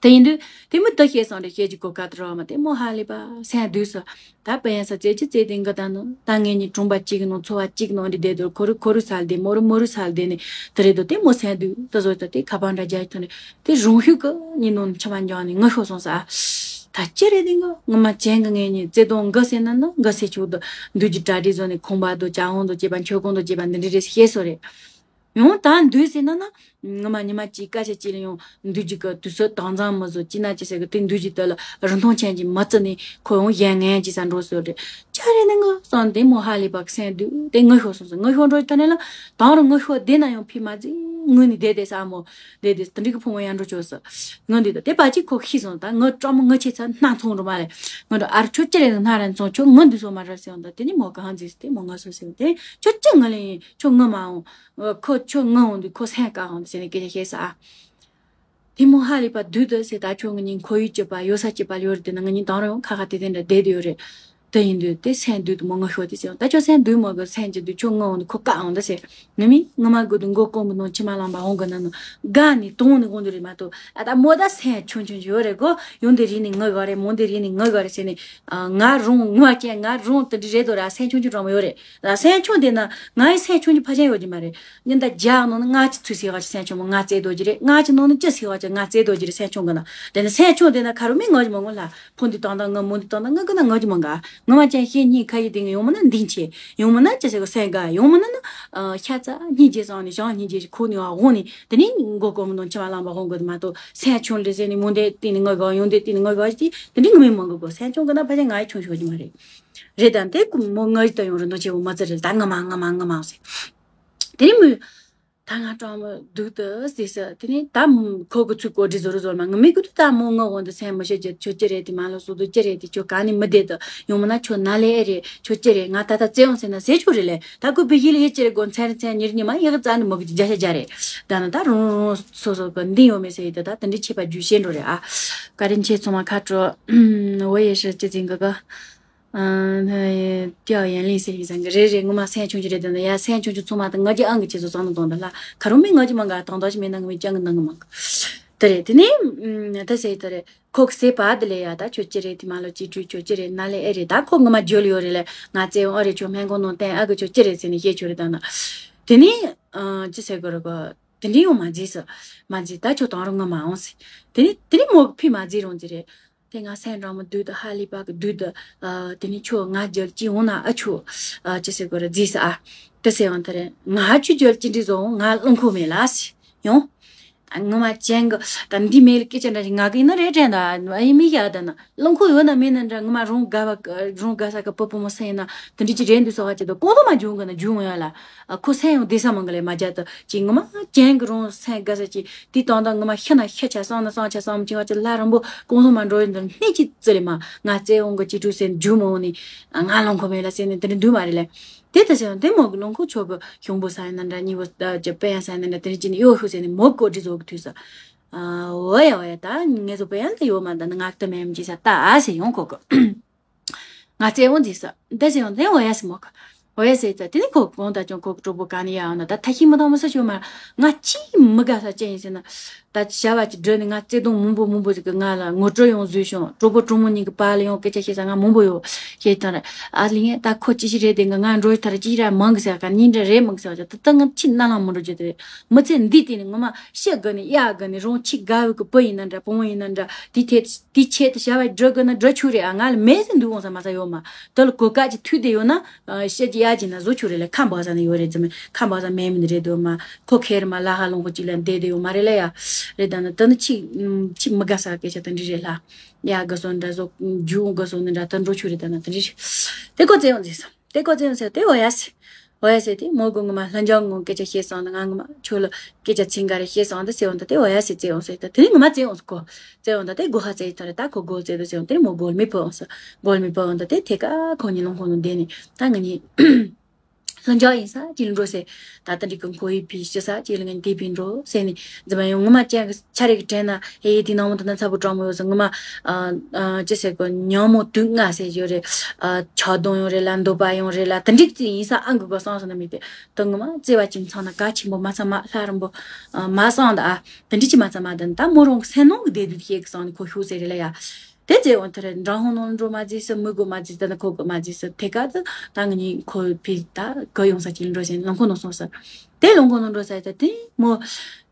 དེ་ཡིན་དུས་དེ་མི་དུ་ཤེས་སོང་རེད། ཤེས་ཀྱི་གོ་ཁ་དུ་རོ་མ་དེ་མོ་ཧ་ལས་པ་སེམས་སྡུག་སོ། ད་དཔེ་ཡང་ས་བཙལ་གྱི་བཙལ་དེ་འགི་ད་ནི་ད་ངེད་གཉིས་གྲོང་པ་གཅིག་ནང་འཚོ་བ་གཅིག་ནང་འདི་བསྡད་དུ་ཁོ་རུ་ཁོ་རུ་སལ་དེ་མོ་རུ་མོ་རུ་སལ་དེ་ནི་དེ་རེད་དོ། དེ་མོ་སེམས་སྡུག་དུ་བཟོ་ད་དེ་ཁ་པར་འདྲ་རྒྱག་ཐོན་ནས་དེ་རང་ཤུགས་ཀྱི་ཉིན་ནོ་ཆ་མ་འཇོག་ནས་ངུ་ཤོར་སོང་ས། ད་ཅི་རེད་དེ་འགི་ངོ་མ་ཅན་གི་ངེད་གཉིས་བརྩེ་དུང་འགི་ཟེར་ན་ནི་འགི་ཟེར་ཆོག་དུ་འདུས་ཀྱི་གྲ་སྒྲིག་བཟོ་ནས་ཁང་པ་དུ་ཅ་ཧོང་དུ་བྱེད་པ་མཆོད་ཁང་དུ་བྱེད་པ་འདི་འདྲ་རེད་ཤེས་སོ་རེད། ཡང་ད་འདུས་ཟེར་ན་ན། ངོ་མ་ཉི་མ་གཅིག་སྐད་ཆ་གཅིག་ལ་ཡང་འདུས་ཀྱི་གི་དུས་ཚོད་དྭངས་གཙང་མི་བཟོ་ཅི་ན་ཅི་ཟེར་གི་དེ་འདུས་ཀྱི་དུ་ལ་རིན་ཐང་ཅན་གྱི་མི་བརྩི་ནས་ཁོ་ཡང་གཞན་ངན་གྱི་ས་འགྲོ་སོ་རེད། ཅི་རེད་ནི་ངོ་བསམ་དེ་མོ་ཧ་ལས་པ་གི་སེམས་སྡུག་དེ་ངུ་ཤོར་སོང་ཟེར། ངུ་ཤོར་འགྲོ་ཐ་ནས་ལ་དང་རུ་ངུ་ཤོར་བསྡད་ན་ཡང་ཕི་མ་ཟིག་ངུ་ནི་བསྡད་བསྡད་ས་མོ་བསྡད་བསྡད་དེ་འདྲི་གི་ཕོ་མོ་ཡང་འགྲོ་ཆོག་སོ། ངུ་འདི་དུ་དེ་པ་ཅིག་ཁོ་ཤི་སོང་། ད་ངུ་སྤྲང་མོ་ངུ་ཆེ་ཚ་སྣ་ཚོང་འགྲོ་མ་རེད། ངུ་འགྲོ་ཨར་ཁྱོད་ཅི་རེད་སྣ་རན་ཚོང་ཁྱོད་ངུ་འདི་སོ་མ་ར་ཟེར་ཡོང་ད་དེ་ནི་མོ་གང་ཟིག་དེ་མོ་ངུ་སོ་ཟེར་དེ་ཁྱོད་ཅི་ངུ་ལེ་ཡིན་ཁྱོད་ངུ་མ་འོང་། ཁོ་ཁྱོད་ངུ་འོང་དུས་ཁོ་སེམས་དཀར་འོང་དུས་ཟེར་ནས་སྐད་ཆ་བཤད་ས་ཨ། དེ་མོ་ཧ་ལས་པ་བདུད་དུ་ཟེར། ད་ཁྱོད་ངུ་ཉིན་ཁོ་ཡུལ་སྐྱིད་པ་ཡོད་ས་སྐྱིད་པ་ཡོད་རེད། དེ་ན་ངུ་ཉིན་དང་རུང་ཁ་ཁ་དེ་དེ་འདྲ་བསྡད་དུ་ཡོད་རེད། དེ་ཡིན་དུས་དེ་སེམས་སྡུག་དུ་མོ་ངུ་ཤོར་དུས་ཟེར། ད་ཁྱོད་སེམས་སྡུག་མོ་གི་སེམས་ཀྱི་སྡུག་ཁྱོད་ངུ་འོང་དུས་ཁོ་དཀར་འོང་ད་ཟེར། ངུ་མི་ངུ་མ་དགོས་དུས་མགོ་སྐོར་མི་ནང་མཆི་མ་ལངས་པ་འོང་གི་ན་ནོ་དགའ་ནི་དོང་ནི་འོང་དུ་རེད་མ་གཏོགས་ཨ་ད་མོ་ད་སེམས་ཆུང་ཆུང་ཞིག་ཡོད་རེད་གོ། ཡོང་དེ་རིག་ནི་ངུ་ག་རེད། མོ་དེ་རིག་ནི་ངུ་ག་རེད་ཟེར་ནས། ང་རང་ངུ་བ་ཅན་ང་རང་དེ་འདྲ་རེད་དོ་ར། སེམས་ཆུང་ཆུང་འདྲ་མོ་ཡོད་རེད། ལ་སེམས་ཆུང་དེ་ན་ང་ཡི་སེམས་ཆུང་ཆུང་ཕ་ཆེན་ཡོད་ཀྱི་མ་རེད། ཉིན་ད་རྒྱག་ནང་ནི་ང་ཅི་ཚུལ་ཟེར་བ་ཅི་སེམས་ཆུང་མོ་ང་བཙལ་དོ་ཀྱི་རེད། ང་ཅི་ནང་ནི་ཅི་ཟེར་བ་ཅི་ང་བཙལ་དོ་ཀྱི་རེད། སེམས་ཆུང་གི་ན་དེ་ནི་སེམས་ཆུང་དེ་ན་ཁ་རུ་མི་ངོ་ཅི་མ་ངོ་ལ་ཕུང་དུ་བཏང་དང་ངུ་མུན་དུ་བཏང་དང་ངུ་གི་ན་ངོ་ཅི་མ་ང་ངུ་མ་ཅན་ཤེས་གཉིས་ཁ་ཡི་དེ་ངི་ཡོང་མ་ན་འདིང་ཆེ་ཡོང་མ་ན་ཅི་ཟེར་གི་སེམས་དགའ་ཡོང་མ་ན་ནི་ཤ་ཚ་སྙིང་རྗེ་སང་ནི་ཞང་སྙིང་རྗེ་ཁོ་ནི་བ་འོང་ནི་དེ་ནི་མགོ་སྐོར་མི་དང་མཆི་མ་ལངས་པ་འོང་དགོས་མ་གཏོགས་སེམས་ཆུང་ལེ་ཟེར་ནི་མུན་དེ་བཏིང་ནི་ངུ་གི་ཡོང་དེ་བཏིང་ནི་ངུ་གི་ཅི་དེ་འདྲི་ངུ་མི་མང་གི་གོ། སེམས་ཆུང་གི་ན་ཕ་ཆེན་ང་ཡི་ཆུང་ཤོས་ཀྱི་མ་རེད། རེད་དམ། དེ་ཀུན་མོ་ངའི་ལྟ་ཡོང་རེ་ནོ་ཆེ་བོ་མ་ཚར་རེད། ད་ང་མ་ང་མ་ང་མ་ཟེར། དེ་རིང་མོས་ད་ང་སྤྲང་མོ་སྡུག་ཏུ་ཟེར་ཟེར། དེ་ནས་ད་ཁོ་གི་ཚུལ་གོ་སྒྲིག་བཟོ་རུ་བཟོ་མ་ངུ་མི་ཀུ་ཏུ་ད་མོ་ངུ་འོང་དུ་སེམས་མི་ཤེས་ཀྱི་ཁྱོད་ཅི་རེད་དེ་མ་ལོ་སོ་དུ་ཅི་རེད་དེ་ཁྱོད་ག་ནས་མི་བསྡད་དུ་ཡོང་མ་ན་ཁྱོད་ན་ལེ་ཨེ་རེད། ཁྱོད་ཅི་རེད་ང་ད་ལྟ་བཙལ་ཡོང་ཟེར་ན་ཟེར་ཆོག་རེད་ལེ། ད་ཁོ་བི་ཡི་ལ་ཡི་ཅི་རེད་གོ་མཚན་རེ་མཚན་ཉེར་གཉིས་མ་ཡི་གི་རྩ་ནས་མི་གི་བརྒྱ་ཆ་བརྒྱ་རེད། ད་ནི་ད་རུང་རུང་སོ་སོ་གི་འདི་ཡོད་མེད་ཟེར་ཡི་དེ་ད་དེ་འདྲའི་ཆད་པ་རྒྱུ་ཤེས་འགྲོ་རེད་ཨ། བཀའ་དྲིན་ཆེ་ཚང་མ་ཁ་དྲོ། འོ་ཡེ་ཧྲི་ཅི་ཙིང་གི་གི། ཨ། ཏིའོ་ཡན་ལིང་ཟེར་གྱི་ཟང་གི་རེད་རེད། ངོ་མ་སེམས་ཆུང་ཆུང་རེད་དེ་ན་ཡ་སེམས་ཆུང་ཆུང་ཚང་མ་དང་ང་རྒྱལ་ཨང་གི་ཆེད་དུ་བསམ་བློ་གཏོང་དང་ལ་ཁ་རུང་མི་ང་རྒྱལ་མང་ག་དང་དོ་ཞིག་མེད་ན་ངོ་མི་ཅང་གི་ནང་གི་མང་གི་དེ་རེད། དེ་ནས་ད་ཟེར་དེ་རེད། ཁོ་གི་ཟེར་པ་དེ་ལས་ཡ་ད་ཁྱོད་ཅི་རེད་དེ་མ་ལོ་ཅི་ཀྲུའི་ཁྱོད་ཅི་རེད་ན་ལེ་ཨེ་རེད། ད་ཁོ་ངོ་མ་འཇོལ་ཡོད་རེད་ལེ། ང་བཙལ་ཡོང་ཨ་རེད། ཁྱོད་སྨན་ཁང་ནང་བསྟན་ཨ་གི་ཁྱོད་ཅི་རེད་ཟེར་ནས་བཤད་ཁྱོད་རེད་ད་ན། དེ་ནས་ཅི་ཟེར་དགོས་རེད་གོ། དེ་འདྲའི་ཡང་མ་བརྫིས་སོ། མ་བརྫིས་ད་ཁྱོད་དང་རུང་ངུ་མ་འོང་ཟེར། དེ་ནས་དེ་ནས་མོ་གི་ཕི་མ་བརྫིས་རུང་ཟེར་རེད། དེ་ང་སེམས་འགྲོ་མོ་བདུད་དུ་ཧ་ལི་པ་གི་བདུད་དུ། ཨ། དེ་ནི་ཁྱོད་ང་རྒྱལ་ཅི་འོང་ན་ཨ་ཁྱོད། ཨ། ཅི་ཟེར་དགོས་རེད་རྫིས་ཨ། དེ་ཟེར་ཡང་དེ་རེད། ང་ཁྱོད་རྒྱལ་ཅི་འདྲི་བཟོ་འོང་ང་རླུང་ཁོག་མེད་ལ་ཟེར་ཡོང་། ངོ་མ་ཅན་གི་ད་འདི་མེད་ལ་སྐད་ཆ་འདྲ་ཞིག་ང་གི་ཡིན་ན་རེད་དྲན་ད་ཨ་ཡིན་མི་ཡ་ད་ན། རླངས་འཁོར་ཡོད་ན་མེད་ན་འདྲ་ངོ་མ་རང་དགའ་བ་རང་དགའ་ས་གི་པུ་པུ་མོ་སེ་ཡིན་ན་དེ་འདྲ་ཅིག་རེད་འདུག་ཟེར་བ་ཅིག་ད་གོང་དུ་མ་འཇུག་གི་ན་འཇུག་མི་ཡོད་ལ། ཨ་ཁོ་སེམས་ཡང་བདེ་ས་མང་གི་ལས་མ་བྱ་ད་ཅིག་ངོ་མ་ཅན་གི་རང་སེམས་དགའ་ས་ཅིག་དེ་དང་ད་ངོ་མ་ཤི་ན་ཤི་ཆ་སང་ན་སང་ཆ་སང་མ་ཅིག་བ་ཅིག་ལྷ་རིང་པོ་གོང་དུ་མ་འགྲོ་ཡིན་ད་སྣེ་ཅིག་ཙི་ལས་མ་ང་བཙལ་འོང་གི་ཅི་ཀྲུ་སེ་འཇུག་མི་འོང་ནི་ང་རླངས་འཁོར་མེད་ལ་སེ་ནི་དེ་འདྲ་འདུག་མ་རེད་ལས། དེ་ལྟ་ཟེར་ཡང་དེ་མོ་གི་རླངས་འཁོར་ཆོག་གི་གཞུང་པོ་ས་ཡིན་ན་འདྲ་གཉིས་པོ་ཅི་དཔེ་ཡང་ས་ཡིན་ན་འདྲ་དེ་འདྲ་ཅི་ནི་གཡོ་ཤུ་ཟེར་ནི་མོ་གོ་འདྲི་བཟོ་གི་དུས་ས། ཨ་འོ་ཡ་འོ་ཡ་ད་ངེད་ཚོ་དཔེ་ཡང་ད་ཡོད་མ་ད་ནི་ངག་ཏུ་མེད་མི་ཅི་ས་ད་ཨ་ཟེར་ཡོང་གོ་གི་ང་བཙལ་འོང་ཟེར་ས་འདི་ཟེར་ཡང་དེ་འོ་ཡ་ཟེར་མོ་གི་འོ་ཡ་ཟེར་ད་དེ་ནི་ཁོ་གོང་ད་ཀྱང་ཁོ་གི་གྲོགས་པོ་ག་ནི་ཡ་འོ་ན་ད་ཐ་ཤི་མི་ཐང་མི་ས་ཤོད་མ་ང་ཅི་མི་དགའ་ས་ཅན་ཡིན་ཟེར་ན། ད་བྱ་བ་ཅིག་བསྒྲུབས་ནས་ང་བརྩེ་དུང་མང་པོ་མང་པོ་ཞིག་གིས་ང་ལ་ངོ་སྤྲོད་ཡང་བཟོས་བྱུང་། གྲོགས་པོ་གྲོགས་མོ་གཉིས་ཀྱི་བར་ལ་ཡང་སྐད་ཆ་བཤད་ས་ང་མང་པོ་ཡོད་བཤད་དང་རེད། ཨ་ལི་ངས་ད་ཁོ་ཅི་ཞིག་རེད་དེ་ང་ང་འགྲོ་ཡི་ཐར་ཅི་ར་མང་གི་ཟེར་ག་ཉིན་འདྲ་རེད་མང་གི་ཟེར་བ་ད་ད་ང་ཕྱི་ནང་ལ་མི་འགྲོ་རྒྱུ་དེ་རེད། མི་ཚེ་འདི་དེ་ནི་ངོ་མ་ཤི་དགོས་ནི་གཡག་དགོས་ནི་རང་ཕྱི་དགའ་བའི་གི་བུ་ཡིན་ན་འདྲ་བུ་མོ་ཡིན་ན་འདྲ་དེ་ཐད་དེ་ཆེད་དུ་བྱ་བ་འགྲོ་དགོས་ན་འགྲོ་ཆོག་རེད། ཨ་ང་ལ་མེད་ཟེར་འདུག་འོང་ས་མ་ས་ཡོད་མ་དེ་ལ་གོ་སྐབས་ཅིག་ཐུག་བསྡད་ཡོད་ན། ཤེད་ཀྱི་ཡ་གྱི་ན་བཟོ་ཆོག་རེད་ལ་ཁ་འབག་ས་ནི་ཡོད་རེད་ཙམ་ཁ་འབག་ས་མེད་མི་རེད་དོ་མ་ཁོ་ཁེར་མ་ལ་ཧ་ལོང་གོ་ཅི་ལ་བསྡད་དེ་ཡོད་མ་རེད་ལ་ཡ། རེད་ད་ན་ད་ནི་ཆི་ཆི་མི་དགའ་ས་སྐད་ཆ་ད་འདྲི་རེད་ལ། ཡ་དགའ་སོང་འདྲ་བཟོ་རྒྱུ་འོང་དགའ་སོང་ནི་འདྲ་ད་འགྲོ་ཆོག་རེད་ད་ན་ད་འདྲི་རེད། དེ་ཀོ་ཙེ་ཡོང་ཟེར་སོང་དེ་ཀོ་ཙེ་ཡོང་ཟེར་དེ་འོ་ཡ་སི་འོ་ཡ་སི་དེ་མོ་གོ་ངི་མ་ལྷ་འཇང་ངོ་སྐད་ཆ་བཤད་སོང་ན་ང་ངི་མ་ཁྱོད་ལ་སྐད་ཆ་ཚིག་འགའ་རེ་བཤད་སོང་ད་ཟེར་འོང་ད་དེ་འོ་ཡ་སི་ཙེ་ཡོང་ཟེར་ད་དེ་ནི་ངི་མ་ཙེ་ཡོང་ཟེར་ཀོ། བཙལ་འོང་ད་དེ་སྒོ་ཧ་བཙལ་ཡི་ཐ་རེ་ད་ཁོ་སྒོ་བཙལ་དུ་བཙལ་འོང་དེ་མོ་སྒོ་མི་ཕོ་འོང་ས་སྒོ་མི་ཕོ་འོང་ད་དེ་ཐེ་ཀ་ཁོ་གཉིས་ལུང་ཁོ་ནང་བསྡད་ནས་ད་ང་གཉིས་ལྷུན་འཇགས་ཡིན་ས་ཅི་ལ་འགྲོ་ཟེར། ད་ལྟ་འདྲི་གི་ཁོ་ཡི་ཕི་ཤི་ས་ཅི་ལ་ངས་དེ་ཕི་འགྲོ་ཟེར་ནས་འཛི་མ་ཡོང་ངོ་མ་ཅན་གི་ཆ་རེ་གི་དྲན་ན་ཧེ་ཡི་དེ་ནང་མོ་ད་ན་ཚ་པོ་གྲང་མོ་ཡོད་ས་ངོ་མ་ཅི་ཟེར་གོ་ཉང་མོ་དུག་ལྔ་ཟེར་ཡོད་རེད། ཆག་སྡང་ཡོང་རེད་ལ་འདོད་པ་ཡོང་རེད་ལ་དེ་འགྲིག་ཅི་ཡིན་ས་ཨང་གི་གོ་སང་ས་ན་མི་དེ་ད་ངོ་མ་བརྩེ་བ་ཅན་ཚང་ན་ག་ཆེན་པོ་མ་ཚང་མ་ལྷ་རིན་པོ་མ་སང་ད་ཨ། དེ་འདྲི་ཅི་མ་ཚ་མ་དེ་ད་མོ་རང་གི་སེམས་ནང་གི་བདེ་སྡུག་ཤེས་གི་སང་ནི་ཁོ་ཤུགས་ཟེར་རེད་ལ་ཡ། དེ་ཚེ་འོན་ཐར་འབྲང་ཧོ་ནང་འགྲོ་མ་ཛི་ས་མི་གོ་མ་ཛི་ས་ད་ནི་ཁོ་གོ་མ་ཛི་ས་ཐེ་ཀ་ད་ད་ངི་ཉིན་ཁོ་ཕི་ད་གོ་ཡོང་ས་ཅི་འགྲོ་ཟེར་ལོང་ཁོ་ནང་སོང་ས། དེ་ལོང་ཁོ་ནང་འགྲོ་ས་ད་དེ་མོ་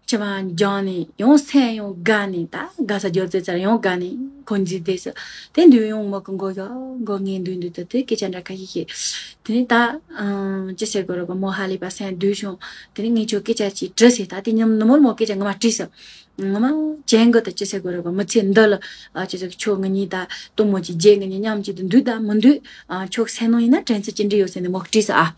ཅི་མ་འཇང་ནི་ཡང་སེམས་ཡང་དགའ་ནི་ད་དགའ་ས་རྒྱོ་ཙེ་ཚར་ཡང་དགའ་ནི་ཁོ་འཛི་དེ་ས་དེ་འདུས་ཡང་མོ་གི་མགོ་ཡ་མགོ་ངའི་འདུས་འདུས་ད་དེ་སྐད་ཆ་འདྲ་ཁ་ཤས་ཤིག་དེ་ནི་ད་ཅི་ཟེར་དགོས་རེད་གོ་མོ་ཧ་ལས་པ་སེམས་འདུས་བྱུང་། དེ་ནི་ངས་ཁྱོད་སྐད་ཆ་ཅིག་དྲི་ཟེར་ད་དེ་ཉམ་ནུ་མོར་མོ་སྐད་ཆ་ངོ་མ་དྲིས་ས། ངོ་མ་ཅན་གི་ད་ཅི་ཟེར་དགོས་རེད་གོ་མི་ཚེ་འདི་ལ་ཨ་ཅི་ཟེར་ཁྱོད་ང་གཉིས་ད་གཏུམ་མོ་ཅིག་རྗེས་ང་གཉིས་མཉམ་གཅིག་ཏུ་འདུས་ད་མི་འདུས། ཨ་ཁྱོད་སེམས་ནང་ཡིན་ན་དྲན་ཚུལ་ཅི་འདྲ་ཡོད་ཟེར་ནས་མོ་དྲིས་ས་ཨ།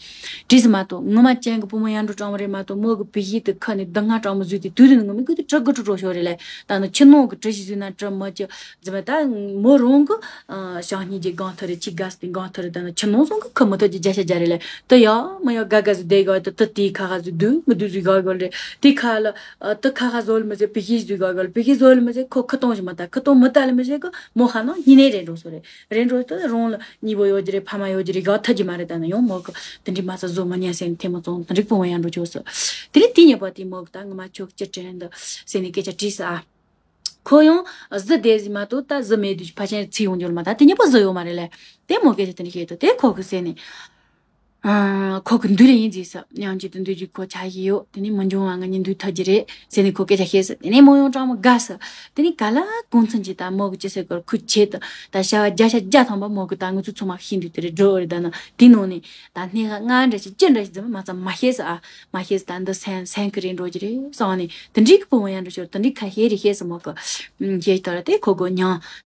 དྲིས་ས་མ་གཏོགས་ངོ་མ་ཅན་གི་བུ་མོ་ཡར་འགྲོ་གྲང་མོ་རེད་མ་གཏོགས་མོ་གི་བུ་གཞི་དུ་ཁ་ནས་སྡུག་བསྔལ་གྲང་མོ་བཟོས་ཏེ་དུས་དུ་ནི་ངོ་མི་ཀུན་ཏུ་དྲི་དགུ་དྲི་རོ་ཤོར་རེད་ལས་ད་ནི་ཁྱི་ནོར་གི་དྲི་ཞིག་བཟོས་ན་དྲི་མི་ཅི་ཟེར་བ་ད་མོ་རང་གི་ཨ་ཞང་གཉིས་ཀྱི་སྒང་ཐོ་རེ་ཁྱི་དགའ་སྟེ་སྒང་ཐོ་རེ་ད་ནི་ཁྱི་ནོར་སོང་གི་ཁ་མི་ཐོ་ཀྱི་བརྒྱ་ཆ་བརྒྱ་རེད་ལས་ད་ཡ་མ་ཡ་དགའ་དགའ་ཟིག་བསྡད་དགོས་ད་ད་དེའི་ཁ་ཁ་ཟིག་སྡུག་མི་སྡུག་ཟིག་དགའ་དགོས་རེད་དེ་ཁ་ལ། ཨ་ད་ཁ་ཁ་བཟོ་ལ་མི་ཟེར་བི་ཤི་བཟོས་ག་ག་ལ་བི་ཤི་བཟོ་ལ་མི་ཟེར་ཁོ་ཁ་གཏོང་ཞིག་མ་ད་ཁ་གཏོང་མི་ད་ལ་མི་ཟེར་གི་མོ་ཧ་ནང་ཉི་ནས་རེད་འགྲོ་སོ་རེད་རེད་འགྲོ་ད་རོང་ལ་གཉིས་པོ་ཡོད་ཀྱི་རེད་ཕ་མ་ཡོད་ཀྱི་རེད་ག་ཐ་ཀྱི་མ་རེད་ད་ན་ཡང་མོ་གི་དེ་འདྲི་མ་ཚ་བཟོ་མི་ཉན་ཟེར་ནས་ཐེ་མ་ཙོང་དེ་འདྲི་སྤོང་བ་ཡང་འགྲོ་ཆོག་སོ། དེ་རིང་དེ་ཉེ་པ་དེ་མོ་གི་ད་ང་མ་ཆོག་ཅི་དྲན་འདི་ཟེར་ནས་སྐད་ཆ་དྲིས་ས་ཨ། ཁོ་ཡང་གཟི་བདེ་ཟིག་མ་གཏོགས་ད་གཟི་མེད་དུས་ཕ་ཆེན་ཚིག་ཡོང་འགྱུར་མ་ད་དེ་ཉེ་པོ་གཟི་ཡོད་མ་རེད་ལས་དེ་མོ་སྐད་ཆ་དེ་འདྲི་བཤད་དོ་དེ་ཁོ་གི་ཟེར་ནས། ཨ། ཁོ་གི་འདུལ་ལེ་ཡིན་ཟེར་ས། མཉམ་གཅིག་ཏུ་འདུལ་རྒྱུ་ཁོ་ཆ་ཞིག་ཡོད། དེ་ནས་མི་འབྱུང་བ་ང་གཉིས་འདུལ་ཐུབ་ཀྱི་རེད་ཟེར་ནས་ཁོ་སྐད་ཆ་བཤད་ས། དེ་ནས་མོ་ཡང་སྤྲང་མོ་དགའ་ས། དེ་ནས་ག་ལ་གུང་ཚན་གྱི་ད་མོ་གི་ཅི་ཟེར་དགོས་ཁུ་བྱེད་དུ་ད་བྱ་བ་བརྒྱ་ཆ་བརྒྱ་ཐམ་པ་མོ་གི་ད་ང་ཚོ་ཚང་མ་ཤེས་འདུག་དེ་རེད་འགྲོ་རེད་ད་ན་དེ་ནང་ནས་ད་སྣེ་ཁ་ལྔ་འདྲ་ཞིག་བཅུ་འདྲ་ཞིག་ཙམ་མ་ཙམ་མ་ཤེས་ས་ཨ། མ་ཤེས་ས་ད་འདི་སེམས་སེམས་ཁུ་རེད་འགྲོ་གི་རེད་བསམ་ནས་དེ་འདྲིག་གི་བུ་མོ་ཡང་འགྲོ་ཞོར་དེ་འདྲིག་ཁ་ཤས་རེ་ཤེས་ས་མོ་གི་ཤེས་ད་ར་དེ་ཁོ་གོ་མྱང་